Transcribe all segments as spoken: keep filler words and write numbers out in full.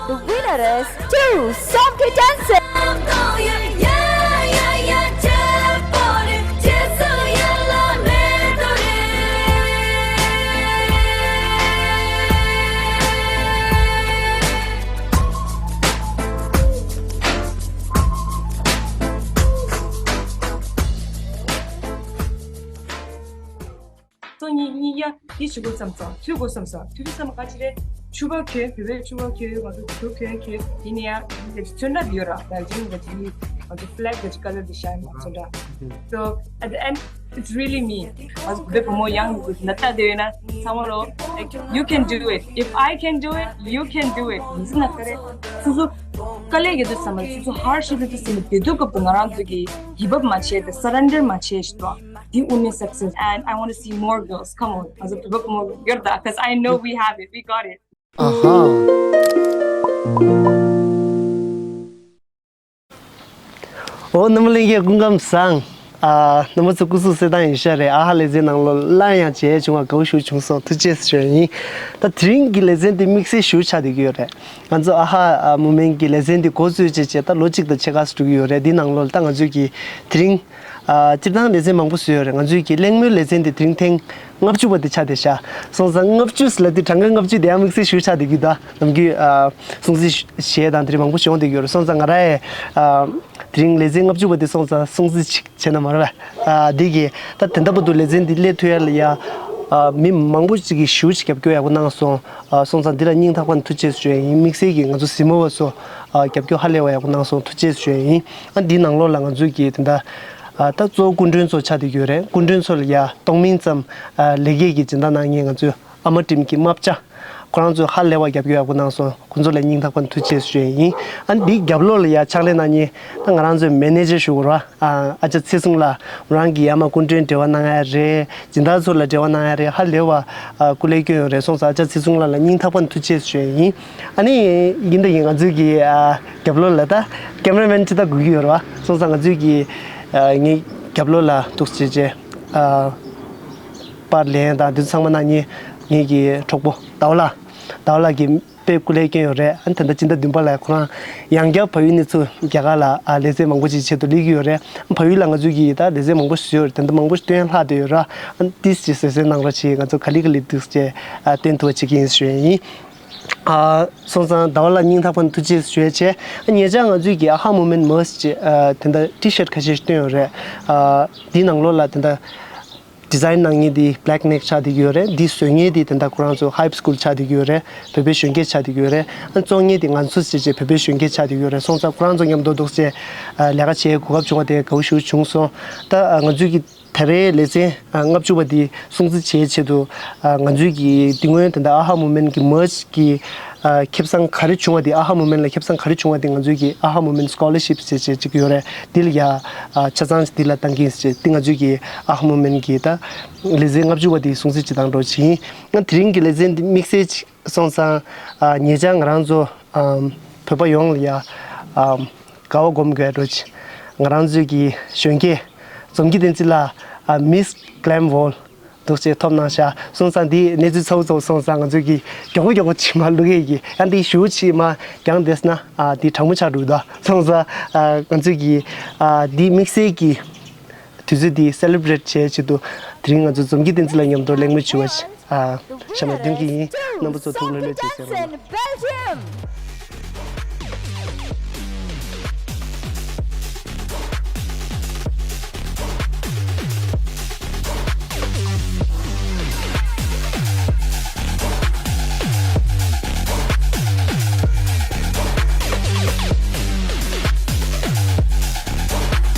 The winner is two Somke Dancing. སོ་གཉིས་གཉིས་ཡ་འདི་བྱེད་དགོས་བསམ་སོང་། མཐུད་དགོས་བསམ་སོང་། མཐུད་དུས་ཙམ་ག་ཅི་རེད། ཕྱུ་པ་གྱོན། བོད་པའི་ཕྱུ་པ་གྱོན། ང་ཚོ་གྱོན་གྱོན་གྱོན། ཡིན་ན་ཡང་འདི་ཚོན་ཁྲ་འདི་ཡོད་ར། ད་རྒྱུན་གྱི་འདི་ང་ཚོ་flag གི་ཅིག་ཀ་ལར་འདི་ཤར་ཡོད་ཚོན་ཁྲ། So at the end it's really me. ང་ཚོ་བོད་པའི་བུ་མོ་ཡང་འདི་ནད་ལྟ་དེ་ཡོད་ན་ཚང་མ་ལོ། Like, you can do it. If I can do it, you can do it. ཡིན་ན་ག་རེ། སོ་སོ་དཀའ་ལས་ཡོད་དུས་ཙམ་པ། སོ་སོ་hardship ཡོད་དུས་ཙམ་པ། དེ་དུས་སྐབས་དུ་ང་རང་ཚོ་གི་give up མ་བྱས་ཏེ་surrender མ་བྱས་ཤིག་དང་། འདི་only success and I want to see more girls. Come on. ང་ཚོ་བོད་པ་བུ་མོ་ཡོད་ད། Cause I know we have it. We got it. ཨ་ཧ། འོ། རྣམ་པ་ལྷན་རྒྱས་སྐུ་ཁམས་བཟང་། ཨ། རྣམ་པ་ཚོ་སྐུ་གཟུགས་གསལ་ཐང་ཡིན་ཤག་རེད། ཨ་ཧ་ལེ་ཚན་ནང་ལོགས་སླར་ཡང་མཇལ་བྱུང་བ་དགའ་བོ་ཞེ་པོ་བྱུང་སོང་། ཐུགས་རྗེ་ཆེ་ཞུ་ཡ་ཡིན། ད་དེ་རིང་གི་ལེ་ཚན་དེ་དམིགས་བསལ་ཞེ་པོ་ཆགས་བསྡད་ཀྱི་ཡོད་རེད། ང་ཚོ་ཨ་ཧ་ཨ་movement གི་ལེ་ཚན་དེ་འགོ་བཙུགས་བྱས་བྱས་ད་ལོ་གཅིག་དང་ཕྱེད་ཀ་ཙམ་འགྲོ་གི་ཡོད་རེད། འདི་ནང་ལོགས་ལ་ད་ང་ཚོས་ཀྱིས་དེ་རིང་། ཨ། སྤྱིར་བཏང་ལེ་ཚན་མང་པོ་བཟོས་ཡོད་རེད། ང་ཚོས་ཀྱིས་གླེང་མོལ་ལེ་ཚན་དེ་དེ་རིང་ཐེངས་ལྔ་བཅུ་པ་དེ་ཆགས་བསྡད་ཤག་སོང་ཙང་ལྔ་བཅུ་ལབ་དུས་གྲངས་ཀ་ལྔ་བཅུ་དེ་ཡང་དམིགས་བསལ་ཞེ་པོ་ཆགས་བསྡད་ཀྱི་འདུག་ནམ་རྒྱུན་ཨ་སྲུང་བརྩི་བྱས་དང་དེ་རིང་མང་པོ་ཞིག་ཡོང་བསྡད་ཀྱི་ཡོད་རེད། སོང་ཙང་ང་རང་ཡང་ཨ་དེ་རིང་ལེ་ཚན་ལྔ་བཅུ་པ་དེ་སོང་ཙང་སྲུང་བརྩི་ཅིག་བྱས་ན་མ་རེད་པས། ཨ། འདི་གི་ད་དེ་འདྲ་པོ་འདུག་ལེ་ཚན་འདི་སླེབས་ཐུབ་ཡ་ལ་ཡ། ཨ། མི་མང་པོ་ཅིག་གིས་ཞེ་པོ་ཅིག་རྒྱབ་སྐྱོར་ཡག་པོ་གནང་སོང་། ཨ། སོང་ཙང་འདི་ལ་སྙིང་ཐག་པ་ནས་ཐུགས་རྗེ་ཆེ་ཞུ་ཡ་ཡིན། དམིགས་བསལ་གྱིས་ང་ཚོ་གཟིགས་མོ་བ་ཚོ། ཨ། རྒྱབ་སྐྱོར་ཧ་ལས་པ་ཡག་པོ་གནང་སོང་། ཐུགས་རྗེ་ཆེ་ཞུ་ཡ་ཡིན། ཨ། འདིའི་ནང་ལོགས་ལ་ང་ཚོས་ཀྱིས་དེ་འདྲ། ཨ། ད་གཙོ་བོ་སྐུ་མགྲོན་ཚོ་ཆགས་བསྡད་ཀྱི་ཡོད་རེད། སྐུ་མགྲོན་ཚོ་ལ་ཡ་སྟོང་མིན་ཙམ། ཨ། ལེགས་སྐྱེས་ཀྱི་སྦྱིན་བདག་གནང་མཁན་ང་ཚོའི་ཨ་མ་བཀྲིན་གྱི་རྨ་བྱ། ཁོ་རང་ཚོས་ཧ་ལས་པ་རྒྱབ་སྐྱོར་ཡག་པོ་གནང་སོང་། ཁོ་ཚོ་ལ་སྙིང་ཐག་པ་ནས་ཐུགས་རྗེ་ཆེ་ཞུ་ཡ་ཡིན། ཨ་ནི་འདིའི་རྒྱབ་ལོགས་ལ་ཡ་ཕྱག་ལས་གནང་མཁན་ད་ང་རང་ཚོའི་མེ་ནེ་ཇར་ཞུ་དགོས་རེད་པ། ཨ། ཨ་ཅག་ཚེ་བཟུང་ལགས། ཁོ་རང་གིས་ཡར་མར་སྐུ་མགྲོན་འབྲེལ་བ་གནང་ཡ་རེད། སྦྱིན་བདག་ཚོ་ལ་འབྲེལ་བ་གནང་ཡ་རེད། ཧ་ལས་པ། ཨ། སྐུ་ལས་བསྐྱོན་ཡོད་རེད། སོང་ཙང་ཨ་ཅག་ཚེ་བཟུང་ལགས་ལ་སྙིང་ཐག་པ་ནས་ཐུགས་རྗེ་ཆེ་ཞུ་ཡ་ཡིན། ཨ་ནི་ཡིན་ད་ཡིན། ང་ཚོའི་གི། ཨ། རྒྱབ་ལོགས་ལ་ད་ཀེམ་ར་མེན་ཅིག་ད་སྒུག་གི་ཡོད་རེད་པ། སོང་ཙང་ང་ཚོའི་གི། ཨ། ངའི་རྒྱབ་ལོགས་ལ་འདུག་སེ་བྱས་བྱས། ཨ། པར་ལེན་དང་དེ་ཚོ་ཚང་མ་གནང་མཁན་ངའི་གི་གྲོགས་པོ་ཟླ་བ་ལགས། ཟླ་བ་ལགས་ཀྱིས་དཔེ་སྐུ་ལས་བསྐྱོན་ཡོད་རེད། ཨ་ནི་ད་ལྟ་སྤྱི་ཟླ་བདུན་པ་ལ་ཁོ་རང་ཡང་བསྐྱར་བལ་ཡུལ་ནས་ཚུར་རྒྱ་གར་ལ། ཨ། ལེ་ཚན་མང་པོ་ཅིག་ཆེད་དུ་སླེབས་ཀྱི་ཡོད་རེད། བལ་ཡུལ་ལ་ང་ཚོའི་གི་ད་ལེ་ཚན་མང་པོ་ཞིག་བཟོས་ཡོད་རེད། དེ་འདྲ་མང་པོ་ཞིག་སྟོན་ལྷག་བསྡད་ཡོད་རེད། ཨ་ནི་ཏིས་ཅིག་གསན་གཟིགས་གནང་རོགས་གྱིས། ང་ཚོ་ག་ལེ་ག་ལེ་འདུག་སེ་བྱས། ཨ། སྟོན་ཐུབ་པ་བྱེད་ཀྱི་ཡིན་ཞུ་ཡ་ཡིན། ཨ། སོང་ཙང་ཟླ་བ་ལགས་སྙིང་ཐག་པ་ནས་ཐུགས་རྗེ་ཆེ་ཞུ་ཡ་བྱས། ཨ། ཉེ་ཆར་ང་ཚོའི་གི་ཨ་ཧ་མུ་མེན་མར་ཅི་ཅིག་ཨ། དེ་འདྲ་ཊི་ཤར་ཁ་ཤས་ཤིག་བཏོན་ཡོད་རེད། ཨ། འདིའི་ནང་ལོགས་ལ་དེ་འདྲ་ཌི་ཛའིན་གནང་མཁན་དེ་Black Nick ཆགས་བསྡད་ཀྱི་ཡོད་རེད། འདི་བཟོ་མཁན་དེ་དེ་འདྲ་ཁོ་རང་ཚོ་Hype School ཆགས་བསྡད་ཀྱི་ཡོད་རེད། བོད་པའི་གཞོན་སྐྱེས་ཆགས་བསྡད་ཀྱི་ཡོད་རེད། ཨ། བཙོང་མཁན་དེ་ང་ཚོ་བྱས་བྱས་བོད་པའི་གཞོན་སྐྱེས་ཆགས་བསྡད་ཀྱི་ཡོད་རེད། སོང་ཙང་ཁོ་རང་ཚོ་མཉམ་དུ་འདུག་སེ་ལས་ཀ་བྱེད་གོ་སྐབས་བྱུང་བ་དེ་དགའ་བོ་ཞེ་པོ་བྱུང་སོང་། ད་ང་ཚོའི་གི་ད་རེས་ལེ་ཚན་ལྔ་བཅུ་པ་འདི་སྲུང་བརྩི་བྱེད་ཆེད་དུ། ང་ཚོའི་གི་དེ་སྔོན་དེ་འདྲ་ཨ་ཧ་མུ་མེན་གི་མར་ཅི་གི་ཁེ་བཟང་ག་རེ་བྱུང་བ་དེ། ཨ་ཧ་མུ་མེན་ལ་ཁེ་བཟང་ག་རེ་བྱུང་བ་དེ། ང་ཚོའི་གི་ཨ་ཧ་མུ་མེན་སི་ཀོ་ལར་ཤིབ་ཟེར་བྱས་ཅིག་ཡོད་རེད། འདི་ལ་ཡ་ཆ་ཚང་འདི་ལ་བཏང་གི་ཡིན་ཟེར་བྱས། འདི་ང་ཚོའི་གི་ཨ་ཧ་མུ་མེན་གི་ད་ལེ་ཚན་ལྔ་བཅུ་པ་དེ་སྲུང་བརྩི་བྱེད་སྟངས་འདྲ་བོ་ཅིག་ཡིན། ང་དེ་རིང་གི་ལེ་ཚན་འདི་དམིགས་བསལ་ཅིག་སོང་ཙང་། ཉེ་ཆར་ང་རང་ཚོ་བོད་པ་ཡོངས་ལ་ཡ་དགའ་བ་སྒོམ་དགོས་འདྲ་བོ་ཅིག་ང་རང་ཚོའི་གི་གཞོན་སྐྱེས་འཛོམས་སྐྱིད་བསྟན་འཛིན་ལགས། Miss Glam World འདུག་སེ་ཐོབ་གནང་ཤག་སོང་ཙང་འདི་གནས་ཚུལ་ཚ་བོ་ཚ་བོ་སོང་ཙང་ང་ཚོས་ཀྱིས་མགྱོགས་པོ་མགྱོགས་པོ་ཅིག་མར་བླུག་གི་ཡིན། ཡང་འདི་ཞུ་ཅིག་མར་རྒྱང་བསྡད་ན་འདི་གྲང་མོ་ཆགས་འགྲོ་གི་འདུག་སོང་ཙང་ང་ཚོས་ཀྱིས་འདི་དམིགས་བསལ་གྱི་དུས་ཚོད་འདི་སེ་ལེ་བྷི་རེཊ་བྱེད་ཆེད་དུ་དེ་རིང་ང་ཚོ་འཛོམས་སྐྱིད་བསྟན་འཛིན་ལ་མཉམ་དུ་གླེང་མོལ་བྱེད་པ་ཞིག་ཞབས་མ་འདོན་གྱི་ཡིན། རྣམ་པ་ཚོ་ཐུགས་ལྷོད་ལྷོད་བྱེད་ཟེར་བ་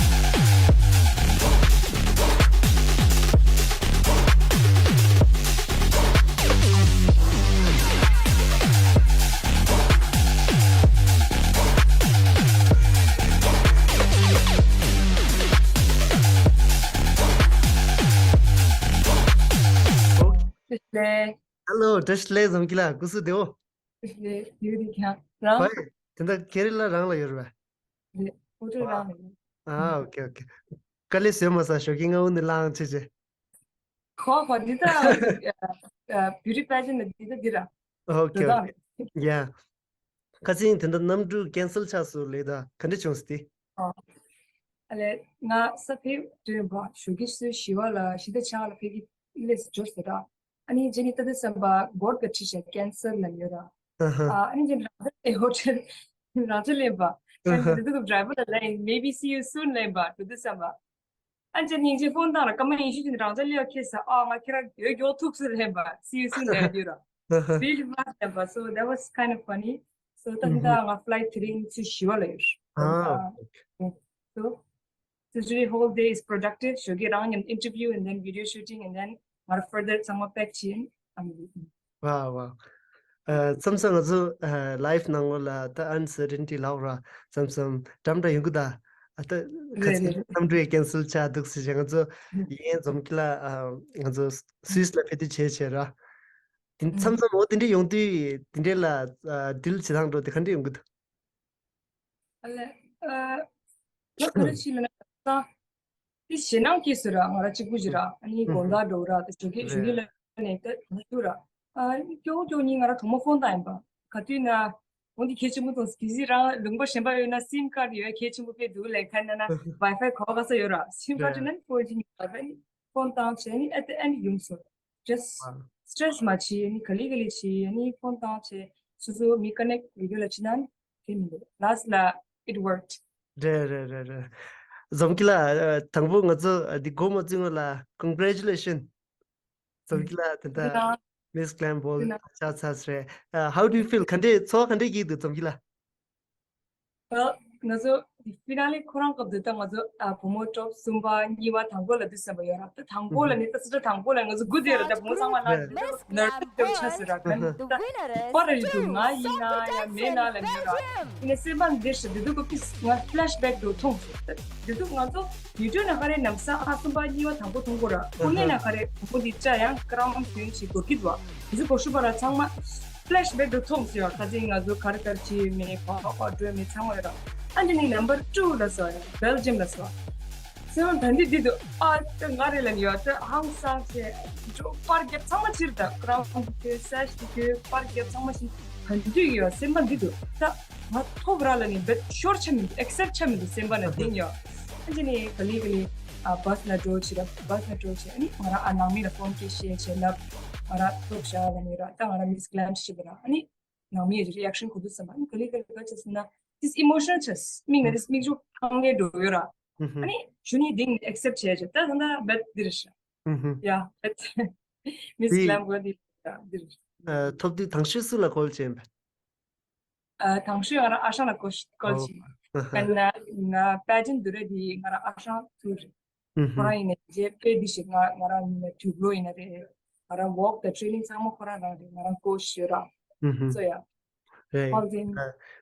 ལ། ཨ་ལོ། བཀྲ་ཤིས་བདེ་ལེགས། འཛོམས་སྐྱིད་ལགས། སྐུ་གཟུགས་བདེ་པོ། བདེ་པོ་བདེ་པོ། ཁྱེད་རང་། ཧོ། དེ་འདྲ་ཁེ་རི་ལ་རང་ལ་ཡོད་རེད་པས། རེད། ཨོ་ཊོ་རང་ལ་ཡོད། ཨ། ཨོ་ཁེ་ཨོ་ཁེ། དཀའ་ལས་བཟོས་མ་སོང་། ཞོགས་ཀས་སྔ་པོ་ནས་ལངས་བྱས་བྱས། ཧོ་ཧོ། འདི་ད་བིའུ་ཊི་པེ་ཇེན་ཊི་འདི་ད་འདི་ར། ཨོ་ཁེ་ཨོ་ཁེ། ཡ། ཁ་སང་དེ་འདྲ་གནམ་གྲུ་ཀན་སལ་ཆགས་སོང་ལབ་ད་ག་འདྲ་བྱུང་སོང་དེ། ཨ་ཨ་ལས་ང་ས་ཕེབས་དུས་ཡིན་པ་ཞོགས་ཀས་ཞོགས་ཞི་བ་ལ་ཞི་བདེ་ཆང་ལ་ཕེབས་ཀྱི་ལས་སུ་འབྱོར་ཟེར་ར། ཨ་ནི་རྗེས་ནི་ལྟ་དུས་ཙམ་པ་སྒོར་ག་ཁྲིད་བྱས་ཀན་སལ་ལབ་ཡོད་ར། ཨ་ཧ། ཨ་ཨ་ནི་རྗེས་ནི་རང་ཚོ་ལས་ཧོ་ཊེལ་རང་ཚོ་ལེན་པ། ཨ་ཨ་ཧ། དེ་དུས་ཌ་རའི་ཝར་ལ་ལབ་ཡིན། Maybe see you soon ལབ་ཡིན་པ་དེ་དུས་ཙམ་པ། ཨ་ཅེ་སྙིང་རྗེ་ཕོན་བཏང་ར་སྐར་མ་ཉི་ཤུ་ཅིག་རང་ཚོ་ལེའོ་ཁེ་ས་ཨ་ང་ཁྱེད་རང་ཡོད་མགྱོགས་ཐུག་སུ་ལེན་པ། See you soon ལེན་རྒྱུ་ར། Really fast ལེན་པ། So that was kind of funny. So ད་ལྟ་ང་ཕ་ལའིཊ་དེ་རིང་ཚོ་བཞི་པ་ལ་ཡོད། ཨ། So so today whole day is productive. ཞོགས་ཀས་རང་མཉམ་interview and then video shooting and then ང་ར་further ཚང་མ་pack བྱེད་ཡིན། ཨ་མི། ཝ་ཝ། ཨ་མཚམས་མཚམས་ང་ཚོ་ཨ་ལའིབ་ནང་ལོགས་ལ་ད་uncertainty ལབ་ར་མཚམས་མཚམས་འགྲམ་འདྲ་ཡོང་གི་ད། ཨ་ད་ཁ་རེད་སང་རེད། གནམ་གྲུ་ཡི་ཀན་སལ་ཆགས་འདུག་ཟེར་བྱས་ང་ཚོ་ཡིན་འཛོམས་ཀྱི་ལ་ཨ་ང་ཚོ་སུད་སི་ལ་ཕེབས་དུས་བྱས་བྱས་ར། དེ་མཚམས་མཚམས་འོ་དེ་འདྲས་ཡོང་དུས་དེ་འདྲས་ལ་ཨ་ཌིལ་བྱེད་སྟངས་འགྲོ་དེ་ག་འདྲས་ཡོང་གི་འདུག་ཨ་ལས། ཨ་ད་ག་རེ་བྱེད་ལ་ན་ད། དེ་ཞེད་སྣང་སྐྱེས་སོང་ར། ང་ར་གཅིག་པུ་ཞིག་ར། ཨ་ནི་དགོང་དག་འགྲོ་ར། དེ་ཞོགས་ཀས་ཞོགས་ཀས་ལ་ནས་ད་འགྲོ་ར། ཨ་ནི་སྐྱོ་སྐྱོ་གཉིས་ང་ར་གྲོགས་མོ་ཕོན་བཏང་ཡིན་པ། ག་དུས་ན་འོ་འདི་གལ་ཆེན་པོ་མཐོང་སོང་། གལ་སྲིད་རང་ལུང་པ་གཞན་པ་ཡོད་ན་སིམ་ཁཌ་ཡོད་གལ་ཆེན་པོ་དཔེ་འདུག་ལབ་ཁ་ན་ན་ཝའི་ཕའི་གོ་ག་ས་ཡོད་ར། སིམ་ཁཌ་ཡོད་ན་ཕོར་ཇི་ནི་ཝའི་ཕའི་ནི་ཕོན་བཏང་བྱས་ནི་at the end ཡོང་སོང་། Just stress མ་བྱེད། ནི་ག་ལེ་ག་ལེ་བྱེད། ནི་ཕོན་བཏང་བྱས་སོ་སོ་མི་ཀ་ནེག་ཡོད་རྒྱུ་ལ་བྱེད་ན་དེ་མི་འདུག last ལ་it worked. རེད་རེད་རེད་རེད། འཛོམས་སྐྱིད་ལགས། དང་པོ་ང་ཚོ་འདི་སྒོ་མ་བཙུགས་སྔོན་ལ་congratulation. འཛོམས་སྐྱིད་ལགས་དེ་འདྲ་Miss Glam Bowl ཆགས་ཚར་རེད། How do you feel? ག་འདྲས་ཚོར་བ་ག་འདྲས་སྐྱེས་འདུག་འཛོམས་སྐྱིད་ལགས། Well ང་ཚོ་ཕི་ན་ལེ་ཁོ་རང་སྐབས་དུ་ད་ང་ཚོ་ཨ་བུ་མོ་ཊོབ་གསུམ་པ་གཉིས་པ་དང་པོ་ལ་དུས་ཙམ་པ་ཡོད་ར། ད་དང་པོ་ལ་ནི་ད་སི་ཏྲ་དང་པོ་ལ་ང་ཚོ་སྒུག་བསྡད་ར། ད་བུ་མོ་ཚང་མ་ལ་ནར་བི་སི་ཆགས་སོང་ར། ད་ཁོ་ར་རེད་འདུག་ང་ཡིན་ན་ཡང་མེད་ན་ལ་མེད་ར། ཡིན་ན་སེམས་པ་འདི་ཞིག་འདི་དུས་ཀོ་ཀིས་ང་ཕི་ལེ་ཤི་བེག་འགྲོ་མཐོང་སོང་། ད་འདི་དུས་ང་ཚོ་ཡུ་ཊུབ་ན་ག་རེ་ནམ་ས་ཨ་གསུམ་པ་གཉིས་པ་དང་པོ་མཐོང་གོ་ར། ཁོ་ནས་ན་ག་རེ་བུ་མོ་འདི་ཅག་ཡང་ཀ་རམ་ཡོན་ཞིག་གོ་ཀིད་བ། འདི་ཚོ་གོ་ཤུ་པ་ར་ཚང་མ་ཕི་ལེ་ཤི་བེག་འགྲོ་མཐོང་སོང་ཡ། ཁ་སང་ང་ཚོ་ག་རེ་ག་རེ་བྱས་མེད་ག་ག་འགྲོ་མེད་ཚང་མ་ཡོད་ར། ཨ་ནི་ནི་number two ལ་སོ་ཡ་བེལ་ཇམ་ལ་སོ། སེམས་ད་འདི་འདི་དུ་ཨ་ད་ང་རེ་ལ་ཡོད་ད་ཧང་སང་ཆེ་འགྲོ་པར་རྒྱབ་ཚང་མ་ཕྱིར་ད་ཀ་རམ་གྱི་སེ་ཤི་གྱི་པར་རྒྱབ་ཚང་མ་ཕྱིར་ད་འདི་ཡོད་སེམས་པ་འདི་དུ་ད། ང་ཐོབ་ར་ལ་ནི་བེད་ཤོར་ཆ་མི་འདུག་ཨེག་སེབ་ཆ་མི་འདུག་སེམས་པ་ན་དེ་ཉོ། ཨ་ཅེ་ནི་ག་ལི་ག་ལི་ཨ་བྷ་སི་ན་འགྲོ་ཆི་ར་བྷ་སི་ན་འགྲོ་ཆི། ཨ་ནི་ང་ར་ཨ་ནང་མི་ལ་ཕོན་སྐད་བཤད་ཆེ་ལབ། ང་ར་ཐོབ་ཤ་ལ་ནི་ར་ད་ང་ར་མི་སི་གི་ལམ་ཤི་བ་ར། ཨ་ནི་ནང་མི་རི་ཨེག་ཤན་གོ་དུས་ཙམ་པ་ཨ་ནི་ག་ལི་ག་ལི་ག་ཆ་སི་ན་དིས་ཨི་མོ་ཤི་ནལ་ཆ་སི་མིག་ན་དིས་མིག་ཆུ་ཁང་གེ་འགྲོ་ཡོད་ར། ཨ་ནི་ཞུ་ནི་དིང་ནི་ཨེག་སེབ་བྱས་ཆེ་ད་ད་ད་བེད་དིར་ཤ་ཡ་བེད་མི་སི་གི་ལམ་གོ་དི་དིར། ཐོབ་དུས་དང་ཤོས་སུ་ལ་ཀོལ་བྱས་པ། ཨ་དང་ཤོས་ང་རང་ཨ་ཞང་ལ་ཀོལ་ཀོལ་བྱས། ཨ་ན་ང་པེ་ཇེན་ཊི་བསྡུ་རེད་དེ་ང་རང་ཨ་ཞང་ཐུག་རེད། ཁོ་རང་ཡིན་ན་རྗེས་དཔེ་འདི་ཞིག་ང་ང་རང་ཡིན་ན་དུག་ལོ་ཡིན་ན་རེད། ང་རང་ཝོག་དང་ཊེ་ནིང་ཚང་མ་ཁོ་རང་རང་རེད། ང་རང་ཀོ་ཤོད་ར་སོ་ཡ། རེད། ཨོལ་དིན།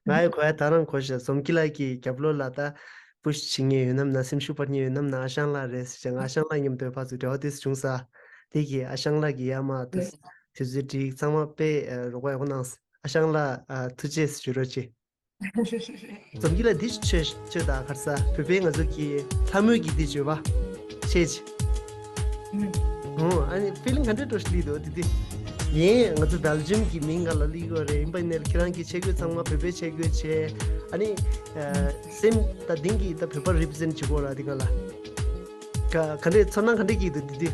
ང་ཡི་གོ་ཡ་ད་རང་གོ་ཤ་འཛོམས་སྐྱིད་ལགས་ཀྱི་རྒྱབ་ལོགས་ལ་ད་པུ་ཤི་བྱེད་མཁན་ཡོད་ནམ་ན་སེམས་ཤུགས་སྤར་མཁན་ཡོད་ནམ་ན་ཨ་ཞང་ལགས་རེད་ཟེར་བྱས་ང་ཨ་ཞང་ལགས་མཉམ་དུ་ཕར་ཚུར་འབྲེལ་བ་དེ་བྱུང་ས། དེ་གི་ཨ་ཞང་ལགས་ཀྱི་ཡ་མ་དུ་དུས་ཚོད་འགྲིག་ཚང་མ་དཔེ་རོགས་པ་ཡག་པོ་གནང་སོང་། ཨ་ཞང་ལགས་ཐུགས་རྗེ་ཆེ་ཞུ་རོགས་བྱེད། འཛོམས་སྐྱིད་ལགས་འདི་ཆོས་ཆོས་ད་གར་ས་བོད་པའི་ང་ཚོ་གི་ལྷ་མོའི་གི་འདི་བརྗོད་པ་ཆེ་ཆེ། ཨོ་ཨ་ནི་ཕི་ལིང་ག་འདྲ་འགྲོ་ཞིག་ལི་འདུག་དེ་དེ་ཡིན་ང་ཚོ་བེལ་ཇམ་གི་མིང་ག་ལ་ལི་གོ་རེད། ཡིན་པ་ནས་ཁྱེད་རང་གི་ཆས་གོས་ཚང་མ་བོད་པའི་ཆས་གོས་ཆེ། ཨ་ནི་སེམས་ད་དིང་གི་ད་བོད་པ་རི་པི་རི་ཛེན་ཊི་བྱེད་གོ་ར་དེ་ག་ལ་ག་ག་འདྲས་ཚོར་སྣང་ག་འདྲས་སྐྱེས་འདུག་དེ་དེ།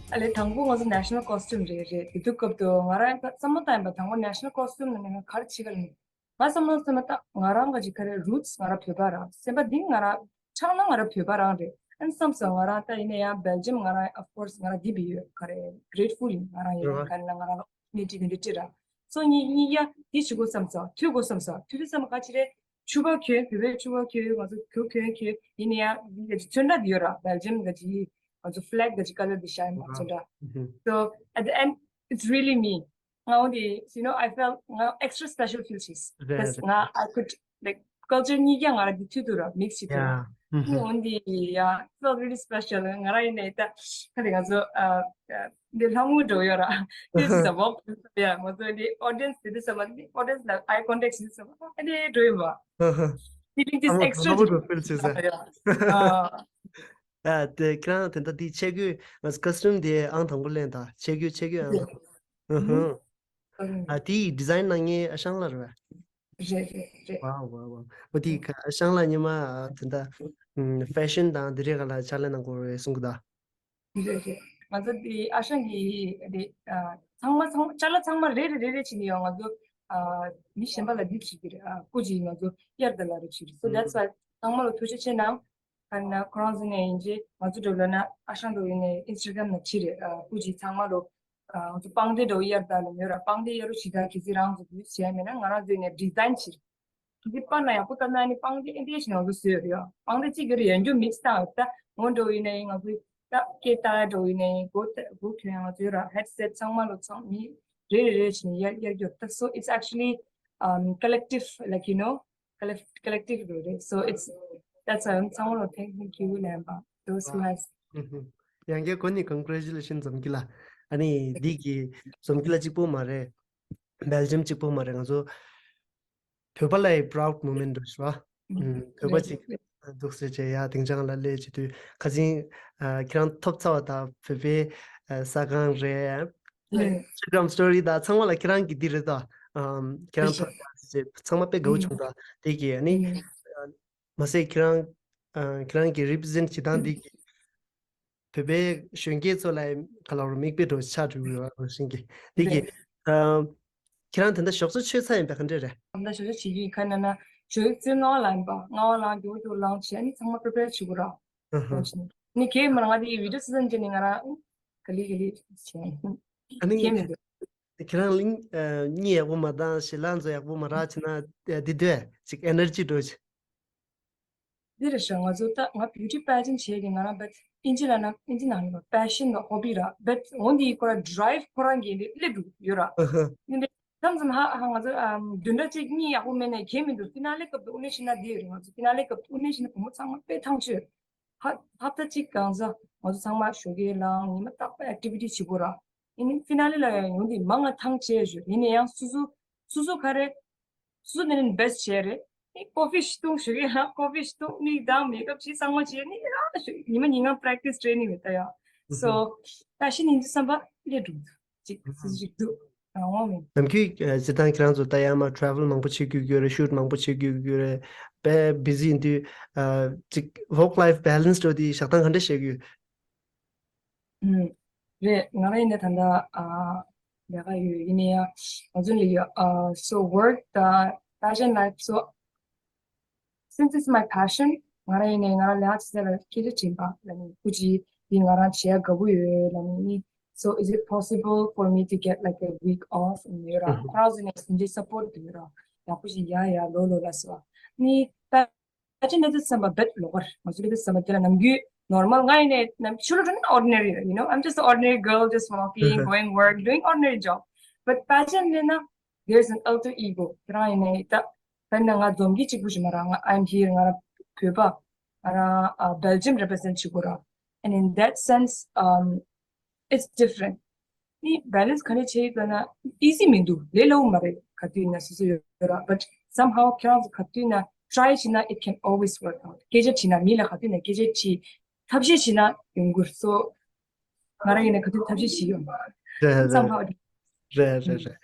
ཨ་ལས་དང་པོ་ང་ཚོ་ནེ་ཤ་ནལ་ཀོ་སི་ཊིའུམ་རེད་རེད། དེ་དུས་སྐབས་དུ་ང་རང་བསམ་བློ་བཏང་ཡིན་པ་དང་པོ་ནེ་ཤ་ནལ་ཀོ་སི་ཊིའུམ་ནང་ནས་ང་ག་རེ་བྱེད་ག་ལ་ནི་ང་བསམ་བློ་བཏང་ན་ད་ང་རང་ག་ཅིག་ག་རེ་རུ་ཊི་སི་ང་རང་བོད་པ་རང་སེམས་པ་འདི་ང་རང་ཆགས་ན་ང་རང་བོད་པ་རང་རེད། ཨ་ནི་བསམ་སོང་ང་རང་ད་ཡིན་ན་ཡང་བེལ་ཇམ་ང་རང་ཨོཕ་ཀོར་སི་ང་རང་འདི་བི་ཡོད་ག་རེ་གྲེ་ཊི་ཕུལ་ཡིན། ང་རང་ཡོད་ག་ལ་ང་རང་ལ་ཨོ་པོར་ཅུ་ནི་ཊི་འདི་འདྲ་སྤྲད་ར་སོ་གཉིས་གཉིས་ཡ་འདི་བྱེད་དགོས་བསམ་སོང་། ཐུག་དགོས་བསམ་སོང་། ཐུག་དུས་བསམ་ག་ཅི་རེད། ཕྱུ་པ་གྱོན་བོད་པའི་ཕྱུ་པ་གྱོན་ང་ཚོ་གྱོན་གྱོན་གྱོན་ཡིན་ན་ཡང་འདི་ག་ཅིག་ཚོན་ཁྲ་འདི་ཡོད་ར་བེལ་ཇམ་ག་ཅིག་ང་ཚོ་ཕི་ལེག་ག་ཅིག་ཀ་ལར་འདི་ཤ་ཡིན་པ་ཚོན་ཁྲ། So at the end it's really me. ང་འོ་འདི་you know I felt ང་extra special feel བྱས། རེད་རེད། ང་I could like culture གཉིས་ཀ་ང་ར་འདི་མཐུད་དུ་ར་མིག་སི་བྱེད་དུ་ར། ཡ། ཨུ་ཧུ། འོ་འདི་ཡ་felt really special. ང་ར་ཡིན་ནའི་ད་ཁ་དེ་ང་ཚོ་ཨ་འདི་ལྷ་མོ་འགྲོ་ཡོད་ར། འདི་ཟ་བོག་ཡ་ང་ཚོ་འདི་audience འདི་ཟ་མ་འདི་audience ལ་eye contact འདི་ཟ་མ་ཨ་འདི་འགྲོ་ཡོད་པ། ཧ་ཧ། Feeling this ཨ་མ་extra ལྷ་མོ་འགྲོ་feel བྱས་ས། ཡ། ཨ། ཨ་དེ་ཁྱེད་རང་དེ་འདྲ་འདི་ཆས་གོས་ང་ཚོ་ཀ་སི་ཊུམ་དེ་ཨང་དང་པོ་ལེན་ད་ཆས་གོས་ཆས་གོས་ཨང་དང་པོ། ཨུ་ཧུ། ཨ་དེའི་ཌི་ཛའིན་གནང་མཁན་ཨ་ཤང་ལགས་རེད་པས། རེད་རེད་རེད། ཝའོ་ཝའོ་ཝའོ། འོ་དེ་ཨ་ཤང་ལགས་སྔོན་མ་ཨ་དེ་འདྲ་ཨམ་ཕེ་ཤན་དང་དེ་འདྲའི་སྒང་ལ་ཕྱག་ལས་གནང་གི་ཡོད་རེད་གསུང་གི་འདུག་རེད་རེད། ང་ཚོ་དེ་ཨ་ཤང་གི་རེད། ཨ་ཚང་མ་ཚང་མ་ཅ་ལག་ཚང་མ་རེ་རེ་རེ་རེ་བྱས་ནས་ཡང་ང་ཚོ་ཨ་མི་གཞན་པ་ལ་འདི་བྱེད་ཀྱི་རེད། ཨ་སྐུ་མཁྱེན། ང་ཚོ་གཡར་དང་ལ་རེ་བྱེད་རེད། So that's why ཚང་མ་ལ་ཐུགས་རྗེ་ཆེ་གནང་། ཨ་ན་ཁོ་རང་ཚོ་ནས་ཡིན་གྱི་ང་ཚོ་འགྲོ་ལ་ན་ཨ་ཤང་འགྲོ་ཡིན་ནས་ཨིན་སི་ཊ་གྷ་རམ་ན་བྱེད་རེད། ཨ་སྐུ་མཁྱེན། ཚང་མ་ལ་ཨ་ང་ཚོ་པང་གདན་འགྲོ་གཡར་དང་ལ་མོ་ར། པང་གདན་གཡར་རོགས་བྱེད་དང་གལ་སྲིད་རང་ཚོ་འདི་བྱས་མེད་ན་ང་རང་ཚོ་ནས་ཌི་ཛའིན་བྱེད་རེད། དེ་པར་ན་ཡག་པོ་བཏབ་ན་ནི་པང་གདན་ཨེ་འདྲས་ཞིག་ང་ཚོ་བཟོས་ཡོད་རེད། ཡ་པང་གདན་གཅིག་གི་རེད། ཡང་རྒྱུ་མིག་སི་བཏང་ཡོད། ད་ངོ་འགྲོ་ཡིན་ན་ཡིན། ང་ཚོའི་ད་སྐད་བཏང་ཡ་འགྲོ་ཡིན་ན་ཡིན། སྒོ་ད་སྒོ་གྱོན་ཡ་ང་ཚོའི་ར་ཧེཌ་སེཊ་ཚང་མ་ལོ་ཚང་མི་རེ་རེ་རེ་བྱས་ནས་ཡར་ཡར་རྒྱོབ། ད་so it's actually um collective, like, you know, collect- collective རེད། So it's that's why ཚང་མ་ལོ་thank you ལན་པ། Those who has ཡང་བསྐྱར་གོ་ནི་ཀོན་གྷེ་རེ་ཅུ་ལེ་ཤན་འཛོམས་སྐྱིད་ལགས། ཨ་ནི་འདི་གི་འཛོམས་སྐྱིད་ལགས་གཅིག་པོ་མ་རེད། སྦེལ་ཇམ་གཅིག་པོ་མ་རེད། ང་ཚོ་བོད་པ་ལ་ཡི་proud moment འདྲ་ཞིག་རེད་པ། ཨུམ། བོད་པ་ཅིག་འདུག་ཟེར་བྱས་ཡ་སྡིངས་ཆ་སྒང་ལ་སླེབས་བྱེད་དུས་ཁ་སང་ཨ་ཁྱེད་རང་ཐོབ་ཚར་བ་དང་བོད་པའི་ཨ་ཟ་ཁང་རེད། ཨེ། Instagram story དང་ཚང་མ་ལ་ཁྱེད་རང་གི་འདི་རེད་དོ། ཨམ། ཁྱེད་རང་ཨེ། ཐོབ་ཚར་བ་ཟེར་བྱས་ཚང་མ་དཔེ་དགའ་བོ་ཨུམ། བྱུང་། ད་དེ་གི་ཨ་ནི་ཨུམ། མ་ཟད་ཁྱེད་རང་ཨ་ཁྱེད་རང་གི་རི་པི་རི་ཛེན་ཊི་བྱེད་སྟངས་འདི་གི་བོད་པའི་གཞོན་སྐྱེས་ཚོ་ལ་ག་ལ་རུ་མིག་དཔེ་འདྲ་ཆགས་འགྲོ་གི་ཡོད་རང་བཞིན་གྱི། འདི་གི་རེད། ཨ་ཁྱེད་རང་ད་ལྟ་ཞོགས་ཇ་མཆོད་ཚར་ཡིན་པ་ག་འདྲས་རེད། ད་ལྟ་ཞོགས་ཇ་བྱེད་ཀྱི་ཡིན། ཁ་ན་ན་ཞོགས་ཇ་རྩེ་ལྔ་པ་ལངས་པ། ལྔ་པ་ལངས། རྒྱུག་རྒྱུག་ལངས་བྱས་ནི་ཚང་མ་པི་རི་པེར་བྱེད་དགོས་ར། ཨ་ཧ། ནི་གས་མ་ང་དེ་བི་ཌི་ཡོ་སི་ཙམ་བྱས་ནི་ང་རང་ག་ལེ་ག་ལེ་བྱས། ཨ་ནི་གས་མི་འདུག་ཁྱེད་རང་གླིང་ཨ་གཉིད་ཡག་པོ་མ་བཏང་། ཞལ་ལག་ཚོ་ཡག་པོ་མ་རག་བྱས་ན་ཨ་འདི་འདོད་ཅིག་ཨེ་ནར་ཇི་འགྲོ་ཅིག་འདི་རེད་ཤག་ང་ཚོ་ད་ང་beauty pageant བྱས་ཏེ་ང་རང་བེད་ཨིན་ཇི་ལ་ན་ཨིན་ཇི་ནང་ལ་passion དང་hobby ར། བེད་འོ་འདི་ཁོ་ར་drive ཁོ་རང་གི་འདི་སླེབས་འགྲོ་ཡོད་ར། ཨ་ཧ། འདི་འདྲ་མཚམས་མཚམས་ཧ་ཧ་ང་ཚོ་ཨམ་བདུན་ཕྲག་གཅིག་གཉིས་ཡག་པོ་མེད་ནས་གས་མི་འདུག་ཕི་ན་ལེ་སྐབས་དུ་དབུ་ནས་ཤི་ན་འདི་ཡོད་རེད། ང་ཚོ་ཕི་ན་ལེ་སྐབས་དུ་དབུ་ནས་ཤི་ན་བུ་མོ་ཚང་མ་དཔེ་ཐང་ཆད། ཧ་ཧབ་ཏ་གཅིག་གང་ཟག་ང་ཚོ་ཚང་མ་ཞོགས་ཀས་ལངས་ཉི་མ་རྟག་པར་activity བྱེད་དགོས་ར། ཡིན་ནའི་ཕི་ན་ལེ་ལ་ཡང་ཡོང་དུས་མང་ང་ཐང་ཆད་ཞུ། ཡིན་ནའི་ཡང་སོ་སོ་སོ་སོ་ག་རེ། སུ་ནས་ནས་བེ་སི་ཊི་བྱས་རེད། ཨེ་ཀོ་ཕི་ཞིག་བཏུང་ཞོགས་ཀས་ལ་ཀོ་ཕི་ཞིག་བཏུང་ནི་དང་མེག་ཨབ་བྱས་གཙང་མ་བྱས་ནི་ཨ་ཞོགས་ཉི་མ་ཉིན་གང་པེ་རེག་ཊི་སི་ཊི་ཊེ་ནིང་རེད་ད་ཡ། སོ་ད་ཤི་ནི་འདི་བསམ་པ་སླེབས་འགྲོ་འདུག་ཅིག་སུ་ཞིག་འདུག་རང་དབང་མེད། ནམ་རྒྱུན་ཨ་སྤྱིར་བཏང་ཁྱེད་རང་ཚོ་ད་ཡ་མ་ཊ་རེ་ཝལ་མང་པོ་བྱེད་དགོས་ཀྱི་ཡོད་རེད། ཤུཊ་མང་པོ་བྱེད་དགོས་ཀྱི་ཡོད་རེད། དཔེ་བི་ཟི་ཡིན་དུས་ཨ་ཅིག་ཝོག་ལའིཕ་བྷེ་ལེན་སི་འགྲོ་དུས་བཞག་སྟངས་ག་འདྲ་བྱེད་ཀྱི་ཡོད། ཨུམ། རེད། ང་རང་ཡིན་ན་ད་ལྟ་ཨ་ལས་ཀ་ཡོད། ཡིན་ནའི་ང་ཚོ་ལ་ཡོད་ཨ་so work དང་passion life so since it's my passion ང་རང་ཡིན་ནའི་ང་རང་ལས་ཀ་བྱེད་ས་ལ་སྐད་ཆ་དྲིས་པ་ལ་ནི་སྐུ་མཁྱེན་འདི་ང་རང་བྱེད་ཡ་དགའ་པོ་ཡོད་ལ་ནི་so is it possible for me to get like a week off ཡོད་ར། ཁོ་རང་ཚོ་ནས་འདི་སཔོར་ཊི་ཡོད་ར། ཡག་པོ་ཞིག་ཡ་ཡ་ལོ་ལོ་ལ་སོ་ནི་ད། ཨ་ཅེ་འདི་ཚོ་བསམ་པ་བེད་ལོག་པར་ང་ཚོ་འདི་ཚོ་བསམ་པ་དེ་ལ་ནམ་རྒྱུན་ནོར་མལ་ང་ཡིན་ནས་ནམ་ཆུ་ལོ་རུ་ནི་ordinary you know I'm just an ordinary girl just walking going work doing ordinary job but pageant ལས་ན་there's an alter ego དེ་རང་ཡིན་ནས་ད་དཔེར་ན་ང་འཛོམས་ཀྱི་གཅིག་པུ་ཞིག་མ་ར། ང་I'm here ང་ར་བོད་པ་ང་ར་Belgium represent བྱེད་དགོས་ར། And in that sense um it's different ནི་བྷེ་ལེན་སི་ག་འདྲ་བྱེད་ཡོད་ལབ་ན་ཨི་ཟི་མི་འདུག་ལས་སླ་པོ་མ་རེད། ག་དུས་ཡིན་ན་སོ་སོ་ཡོད་ར། But somehow ཁྱེད་རང་ཚོ་ག་དུས་ཡིན་ན་try བྱེད་ན་it can always work out སྐད་ཆ་དྲིས་ན་མི་ལ་ག་དུས་ཡིན་ན་སྐད་ཆ་དྲིས་ཐབས་ཤེས་བྱེད་ན་ཡོང་གི་རེད། སོ་ང་རང་ཡིན་ན་ག་དུས་ཐབས་ཤེས་བྱེད་ཡོང་རེད་རེད། Somehow རེད་རེད་རེད།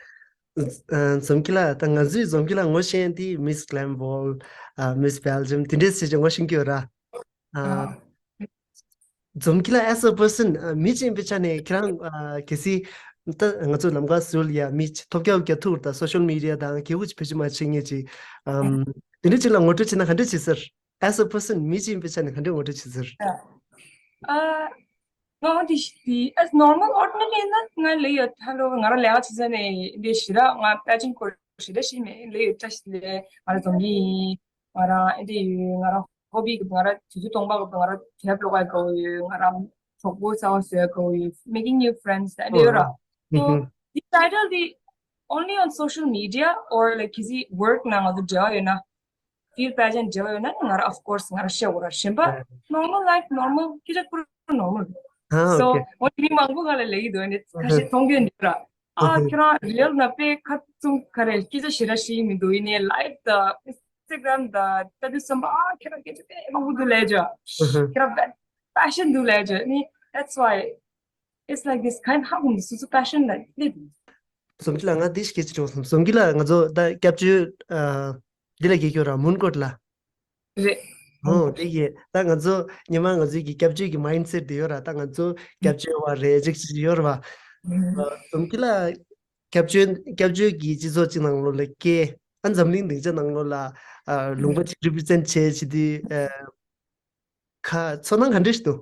ཨ་འཛོམས་སྐྱིད་ལགས་ད་ང་ཚོའི་འཛོམས་སྐྱིད་ལགས་ངོ་ཤེས་མཁན་དེ་Miss Glam World ཨ་Miss Belgium དེ་འདྲས་ཟེར་ཅིག་ངོ་ཤེས་ཀྱི་ཡོད་ར། ཨ། འཛོམས་སྐྱིད་ལགས་as a person ཨ་མི་གཅིག་ཡིན་པའི་ཆ་ནས་ཁྱེད་རང་ཨ་གལ་སྲིད་ད་ང་ཚོ་ལམ་ཁ་ཟུར་ལ་ཡ་མི་ཐོབ་རྒྱག་རྒྱག་ཐུག་ད་social media དང་སྐད་ཡིག་བེད་སྤྱོད་མ་བྱེད་མཁན་ཅིག་ཨམ་དེ་འདྲ་ཅིག་ལ་ངོ་སྤྲོད་བྱེད་ན་ག་འདྲ་བྱེད་ཟེར། As a person མི་གཅིག་ཡིན་པའི་ཆ་ནས་ག་འདྲ་ངོ་སྤྲོད་བྱེད་ཟེར། ཨ། ང་འདི་འདི་as normal ordinary ཡིན་ན་ང་ལས་ཡོད་ཧ་ལོ་ང་རང་ལས་ཀ་བྱེད་ས་ནས་འདི་ཞི་ར་ང་པེ་ཇེན་སྐོར་ཞི་ར་ཞིག་མེད་ལས་ཡོད་བཀྲ་ཤིས་ལས་ང་རང་འཛོམས་སྐྱིད་ཡིན། ང་རང་ཨེ་འདྲ་ཡོད། ང་རང་ཧོ་བི་གི་ང་རང་དུས་ཚོད་སྟོང་པ་གི་ང་རང་དེབ་ཀློག་པའི་དགའ་བོ་ཡོད། ང་རང་གྲོགས་པོ་གསར་པ་བཟོས་དགའ་བོ་ཡོད། Making new friends ཨེ་འདྲ་ཡོད་ར། So this title the only on social media or like གལ་སྲིད་work ནང་ང་ཚོ་འབྲེལ་བ་ཡོད་ན། Field pageant འབྲེལ་བ་ཡོད་ན་ང་རང་of course ང་རང་བཤད་དགོས་ར། གཞན་པ་normal life normal སྐད་ཆ་ཁུར་normal ཨ་so okay འོ་མི་མང་པོ་ང་ལ་ལབ་ཀྱི་འདུག་ཨ་ནི་ཁ་ཤས་མཐོང་རྒྱུ་འདུག་ར། ཨ་ཁྱེད་རང་real ནང་དཔེ་ཁ་བཙུམ་ག་རེ་སྐད་ཆ་ཞེ་དྲག་བཤད་ཀྱི་མི་འདུག་ཡིན་ནའི་live དང་Instagram དང་ལྟ་དུས་བསམ་པ་ཨ་ཁྱེད་རང་སྐད་ཆ་དཔེ་མང་པོ་འདུག་ལབ་བྱས། ཁྱེད་རང་དཔེ་passion འདུག་ལབ་བྱས་ནི། That's why it's like this kind ཧ་གོ་མི་འདུག་སོ་སོ་passion ལ་སླེབས་འདུག་འཛོམས་སྐྱིད་ལགས། ང་འདི་ཞིག་སྐད་ཆ་དྲི་བ་སོང་། འཛོམས་སྐྱིད་ལགས། ང་ཚོ་ད་སྐྱབས་བཅོལ་ཨ་འདི་ལ་སྐྱེས་ཡོད་ར། མོན་གྷོ་ལ། རེད། ཨོ་དེ་གི་ད་ང་ཚོ་ཉི་མ་ང་ཚོའི་གི་སྐྱབས་བཅོལ་གྱི་མའིན་སེཊ་དེ་ཡོད་ར། ད་ང་ཚོ་སྐྱབས་བཅོལ་བ་རེད་ཅིག་ཅིག་ཡོད་ར་བ། ཨ་འཛོམས་སྐྱིད་ལགས་སྐྱབས་བཅོལ་སྐྱབས་བཅོལ་གྱི་སྤྱི་ཚོགས་ཅིག་ནང་ལོགས་ལ་སྐྱེས། ཨ་འཛམ་གླིང་སྡིངས་ཆ་ནང་ལོགས་ལ་ཨ་ལུང་པ་ཅིག་རི་པི་རི་ཛེན་ཊི་བྱས་བྱས་དེ་ཨ་ཁ་ཚོར་སྣང་ག་འདྲ་ཞིག་འདུག་